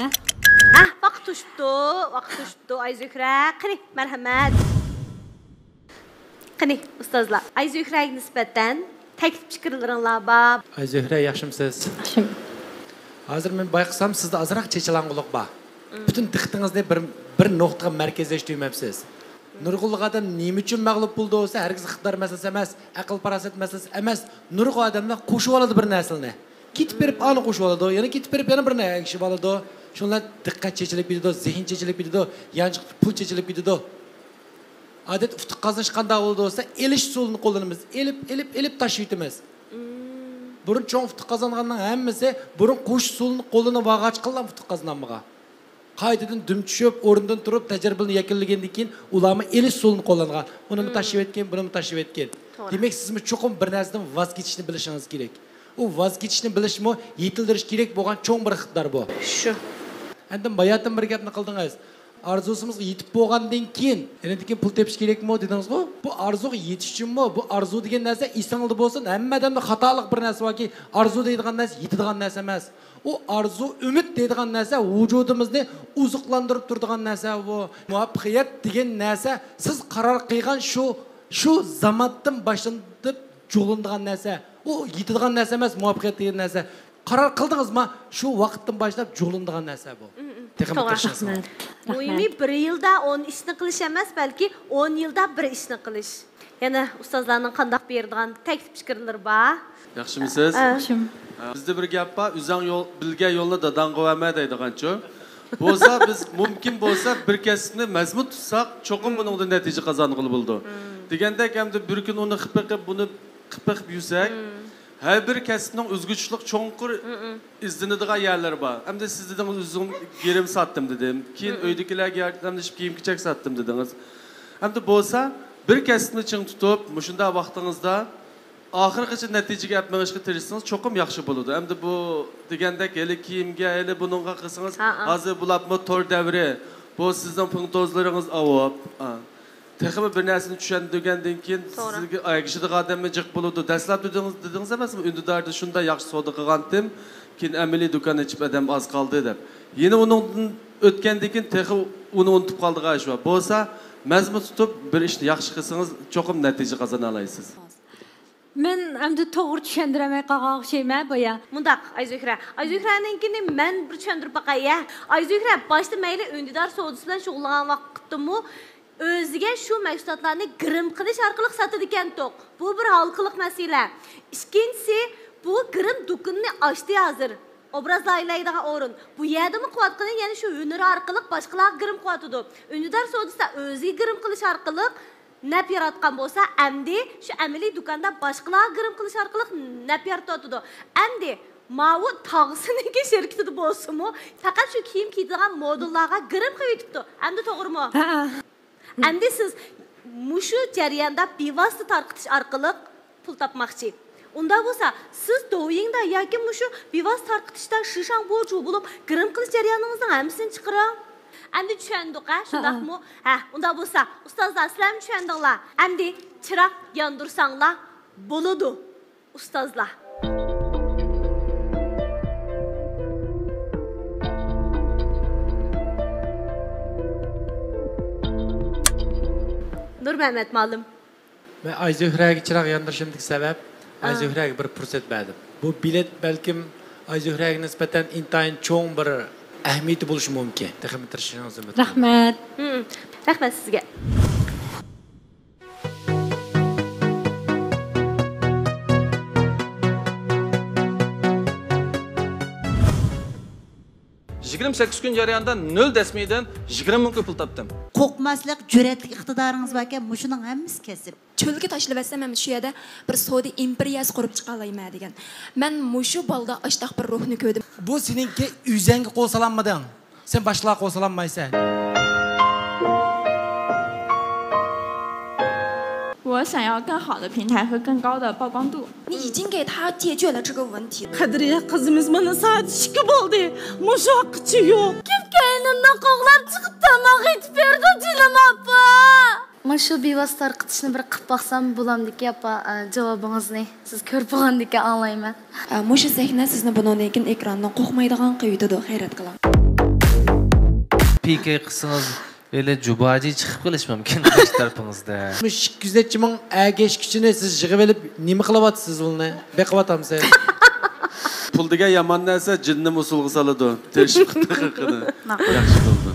ھە، ۋاقىت توشۇپتۇ، ۋاقىت توشۇپتۇ، ئايزۆھرە. قېنى، مەرھەمەت. قېنى، ئۇستازلار، ئايزۆھرەگە نىسبەتەن تەكلىپ پىكىرلىرىڭلار بار؟ ئايزۆھرە، ياخشىمۇسىز؟ ياخشى. ھازىر مەن بايقىسام، سىزدە ئازراق چېچىلاڭغۇلۇق بار. پۈتۈن دىققىتىڭىزنى بىر، بىر نۇقتىغا مەركەزلەشتۈرمەپسىز. نۇرغۇنلىغان ئادەم نېمە ئۈچۈن مەغلۇپ بولىدۇ دېسە، ھەرگىز ئىقتىدار مەسىلىسى ئەمەس، ئەقىل-پاراسەت مەسىلىسى ئەمەس. نۇرغۇن ئادەملەر قوشۇۋالىدۇ بىر نەرسىلەرنى. كېتىپ بېرىپ ئانى قوشۇۋالىدۇ، يەنە كېتىپ بېرىپ يەنە بىرنى ئەگىشىۋالىدۇ. شۇنىڭ بىلەن دىققەت چېچىلىپ كېتىدۇ، زېھىن چېچىلىپ كېتىدۇ، يانچۇقتا پۇل چېچىلىپ كېتىدۇ. ئادەتتە ئۇتۇق قازىنىش قانداق بولىدۇ دېسە، ئېلىش ئۇسۇلىنى قوللىنىمىز. ئېلىپ، ئېلىپ، ئېلىپ تاشلىۋېتىمىز. بۇرۇن چوڭ ئۇتۇق قازانغاننىڭ ھەممىسى بۇرۇن قوشۇش ئۇسۇلىنى قوللىنىۋالغاچقىلا ئۇتۇق قازىنالمىغان. قايتىدىن دۈم چۈشۈپ، ئورنىدىن تۇرۇپ، تەجرىبىنى يەكۈنلىگەندىن كېيىن، ئۇلارمۇ ئېلىش ئۇسۇلىنى قوللانغان. ئۇنىمۇ تاشلىۋەتكىن، بۇنىمۇ تاشلىۋەتكىن. توغرا. دېمەك، سىزمۇ چوقۇم بىر نەرسىدىن ۋاز كېچىشنى بىلىشىڭىز كېرەك. ئۇ ۋاز كېچىشنى بىلىشمۇ يېتىلدۈرۈش كېرەك بولغان چوڭ بىر ئىقتىدار بۇ. شۇ. ئەمدى باياتىن بىر گەپنى قىلدىڭىز. ئارزۇسىمىزغا يېتىپ بولغاندىن كېيىن، ئېنىڭدىن كېيىن پۇل تېپىش كېرەكمۇ دېدىڭىزغۇ؟ بۇ ئارزۇغا يېتىش ئۈچۈنمۇ؟ بۇ ئارزۇ دېگەن نەرسە ئېسىڭىزدە بولسۇن، ھەممە ئادەمدە خاتالىق بىر نەرسە باركى، ئارزۇ دەيدىغان نەرسە يېتىدىغان نەرسە ئەمەس. ئۇ ئارزۇ، ئۈمىد دەيدىغان نەرسە ۋۇجۇدىمىزنى ئوزۇقلاندۇرۇپ تۇرىدىغان نەرسە بۇ. مۇۋەپپەقىيەت دېگەن نەرسە سىز قارار قىلغان شۇ، شۇ زامانتىن باشلىنىپ جۇغلىنىدىغان نەرسە. ئۇ يېتىدىغان نەرسە ئەمەس، مۇۋەپپەقىيەت دېگەن نەرسە. قارار قىلدىڭىزما، شۇ ۋاقىتتىن باشلاپ جۇغلىنىدىغان نەرسە بۇ. تېخىمۇ توغرا. تىرىشىڭىز. رەھمەت. مۇھىمى بىر يىلدا ئون ئىشنى قىلىش ئەمەس، بەلكى ئون يىلدا بىر ئىشنى قىلىش. يەنە ئۇستازلارنىڭ قانداق بېرىدىغان تەكلىپ پىكىرلىرى بار؟ ياخشىمۇسىز؟ ئە. ياخشىمۇ. ئە، بىزدە بىر گەپ بار، ئۆزۈڭ يول، بىلگەن يولنى داداڭغا بەرمە دەيدىغانچۇ. بولسا بىز مۇمكىن بولسا بىر كەسىپنى مەزمۇت تۇتساق، چوقۇم بۇنىڭدىن نەتىجە قازانغىلى بولىدۇ. دېگەندەك ئەمدى بىر كۈن ئۇنى قىلىپ بېقىپ، بۇنى قىلىپ بېقىپ يۈرسەك، ھەر بىر كەسىپنىڭ ئۆزگىچىلىك چوڭقۇر ئىزدىنىدىغان يەرلىرى بار. ئەمدى سىز دېدىڭىز، ئۆزۈم گىرىم ساتتىم دېدىم. كېيىن ئۆيدىكىلەرگە ياردەملىشىپ كىيىم-كېچەك ساتتىم دېدىڭىز. ئەمدى بولسا بىر كەسىپنى چىڭ تۇتۇپ، مۇشۇنداق ۋاقتىڭىزدا ئاخىرغىچە نەتىجىگە ئەپ مېڭىشقا تىرىشسىڭىز، چوقۇم ياخشى بولىدۇ. ئەمدى بۇ دېگەندەك ھېلى كىيىمگە، ھېلى بۇنىڭغا قىلسىڭىز، ھازىر بولۇپمۇ تور دەۋرى، بۇ سىزنىڭ پىڭتوزلىرىڭىز ئاۋۇپ. تېخىمۇ بىر نەرسىنى چۈشەندۈرگەندىن كېيىن، توغرا، سىزگە ئەگىشىدىغان ئادەممۇ جىق بولىدۇ. دەسلەپ دېدىڭىز، دېدىڭىز ئەمەسمۇ، ئۈندىداردا شۇنداق ياخشى سودا قىلغانتىم، كېيىن ئەمەلىي دۇكان ئېچىپ ئادەم ئاز قالدى دەپ. يەنە ئۇنىڭدىن ئۆتكەندىن كېيىن تېخى ئۇنى ئۇنتۇپ قالىدىغان ئىش بار. بولسا مەزمۇت تۇتۇپ بىر ئىشنى ياخشى قىلسىڭىز، چوقۇم نەتىجە قازىنالايسىز. مەن ئەمدى توغرا چۈشەندۈرەلمەي قالغان ئوخشايمەن بايا. مۇنداق، ئايزۆھرە. ئايزۆھرەنىڭكىنى مەن بىر چۈشەندۈرۈپ باقاي، يە. ئايزۆھرە، باشتا مەيلى ئۈندىدار سودىسى بىلەن شۇغۇللانغان ۋاقىتتىمۇ ئۆزىگە شۇ مەھسۇلاتلارنى گىرىم قىلىش ئارقىلىق ساتىدىكەنتۇق. بۇ بىر ھالقىلىق مەسىلە. ئىككىنچىسى، بۇ گىرىم دۇكىنىنى ئاچتى ھازىر. ئوبراز لايىھەلەيدىغان ئورۇن. بۇ يەردىمۇ قىلىۋاتقىنى يەنە شۇ ھۈنىرى ئارقىلىق باشقىلارغا گىرىم قىلىۋاتىدۇ. ئۈندىدار سودىسىدا ئۆزىگە گىرىم قىلىش ئارقىلىق نەپ ياراتقان بولسا، ئەمدى شۇ ئەمەلىي دۇكاندا باشقىلارغا گىرىم قىلىش ئارقىلىق نەپ يارىتىۋاتىدۇ. ئەمدى ماۋۇ تاغىسىنىڭكى شىركىتىدە بولسىمۇ، پەقەت شۇ كىيىم كىيىدىغان مودېللارغا گىرىم قىلىۋېتىپتۇ. ئەمدى توغرىمۇ؟ ھەئە. ئەمدى سىز مۇشۇ جەرياندا بىۋاسىتە تارقىتىش ئارقىلىق پۇل تاپماقچى. ئۇنداق بولسا، سىز دوۋيىڭدا ياكى مۇشۇ بىۋاسىتە تارقىتىشتا شىشاڭ بوچۇ بولۇپ، گىرىم قىلىش جەريانىڭىزنىڭ ھەممىسىنى چىقىرىڭ. ئەمدى چۈشەندۇق، ھە؟ شۇنداقمۇ؟ ھە، ئۇنداق بولسا، ئۇستازلار، سىلەرمۇ چۈشەندىڭلار؟ ئەمدى چىراغ ياندۇرساڭلار بولىدۇ، ئۇستازلار. نۇرمەمەت مۇئەللىم. مەن ئايزۆھرەگە چىراغ ياندۇرۇشۇمدىكى سەۋەب، ئا. ئايزۆھرەگە بىر پۇرسەت بەردىم. بۇ بېلەت بەلكىم ئايزۆھرەگە نىسبەتەن ئىنتايىن چوڭ بىر ئەھمىيىتى بولۇشى مۇمكىن. تېخىمۇ تىرىشىشىڭىزنى ئۈمىد قىلىمەن. رەھمەت. ھم، رەھمەت سىزگە. يىگىرمە سەككىز كۈن جەريانىدا نۆل دەسمىيىدىن يىگىرمە مىڭ كوي پۇل تاپتىم. قورقماسلىق، جۈرئەتلىك ئىقتىدارىڭىز باركەن، مۇشۇنىڭ ھەممىسى كەسىپ. چۆلگە تاشلىۋەتسەم ھەم شۇ يەردە بىر سودا ئىمپېرىيەسى قۇرۇپ چىقالايمەن دېگەن. مەن مۇشۇ بالىدا ئاشتاق بىر روھنى كۆردۈم. بۇ سېنىڭكى ئۆزەڭگە قول سالالمىدىڭ. سەن باشقىلارغا قول سالالمايسەن. 我想要更好的平台和更高的曝光度。你已经给他解决了这个问题。 قەدرىيە قىزىمىز مانا سائەت ئىككى بولدى. مۇشۇ ۋاقىتچە يوق. كىم كەينىمدىن قوغلاپ چىقىپ تاماق ئېتىپ بېرىدۇ جېنىم ئاپا؟ مانا شۇ بىۋاسىتە تارقىتىشنى بىر قىلىپ باقسام بولامدىكى ئاپا، ئە، جاۋابىڭىزنى سىز كۆرۈپ بولغاندىكىن ئاڭلايمەن. ئە، مۇشۇ سەھنە سىزنى بۇنىڭدىن كېيىن ئېكراندىن قورقمايدىغان قىلىۋېتىدۇ، خەيرات قىلىڭ. پىكىر قىلسىڭىز، ھېلى جۇباجى چىقىپ قېلىشى مۇمكىن قارشى تەرىپىڭىزدە. مۇشۇ ئىككى يۈز نەچچە مىڭ ئەگەشكۈچىنى سىز يىغىۋېلىپ نېمە قىلىۋاتىسىز ئۇنى؟ بېقىۋاتامسىز؟ پۇل دېگەن يامان نەرسە، جىننى ئۇسسۇلغا سالىدۇ. تىرىشىپ قىلدى. ياخشى بولدى.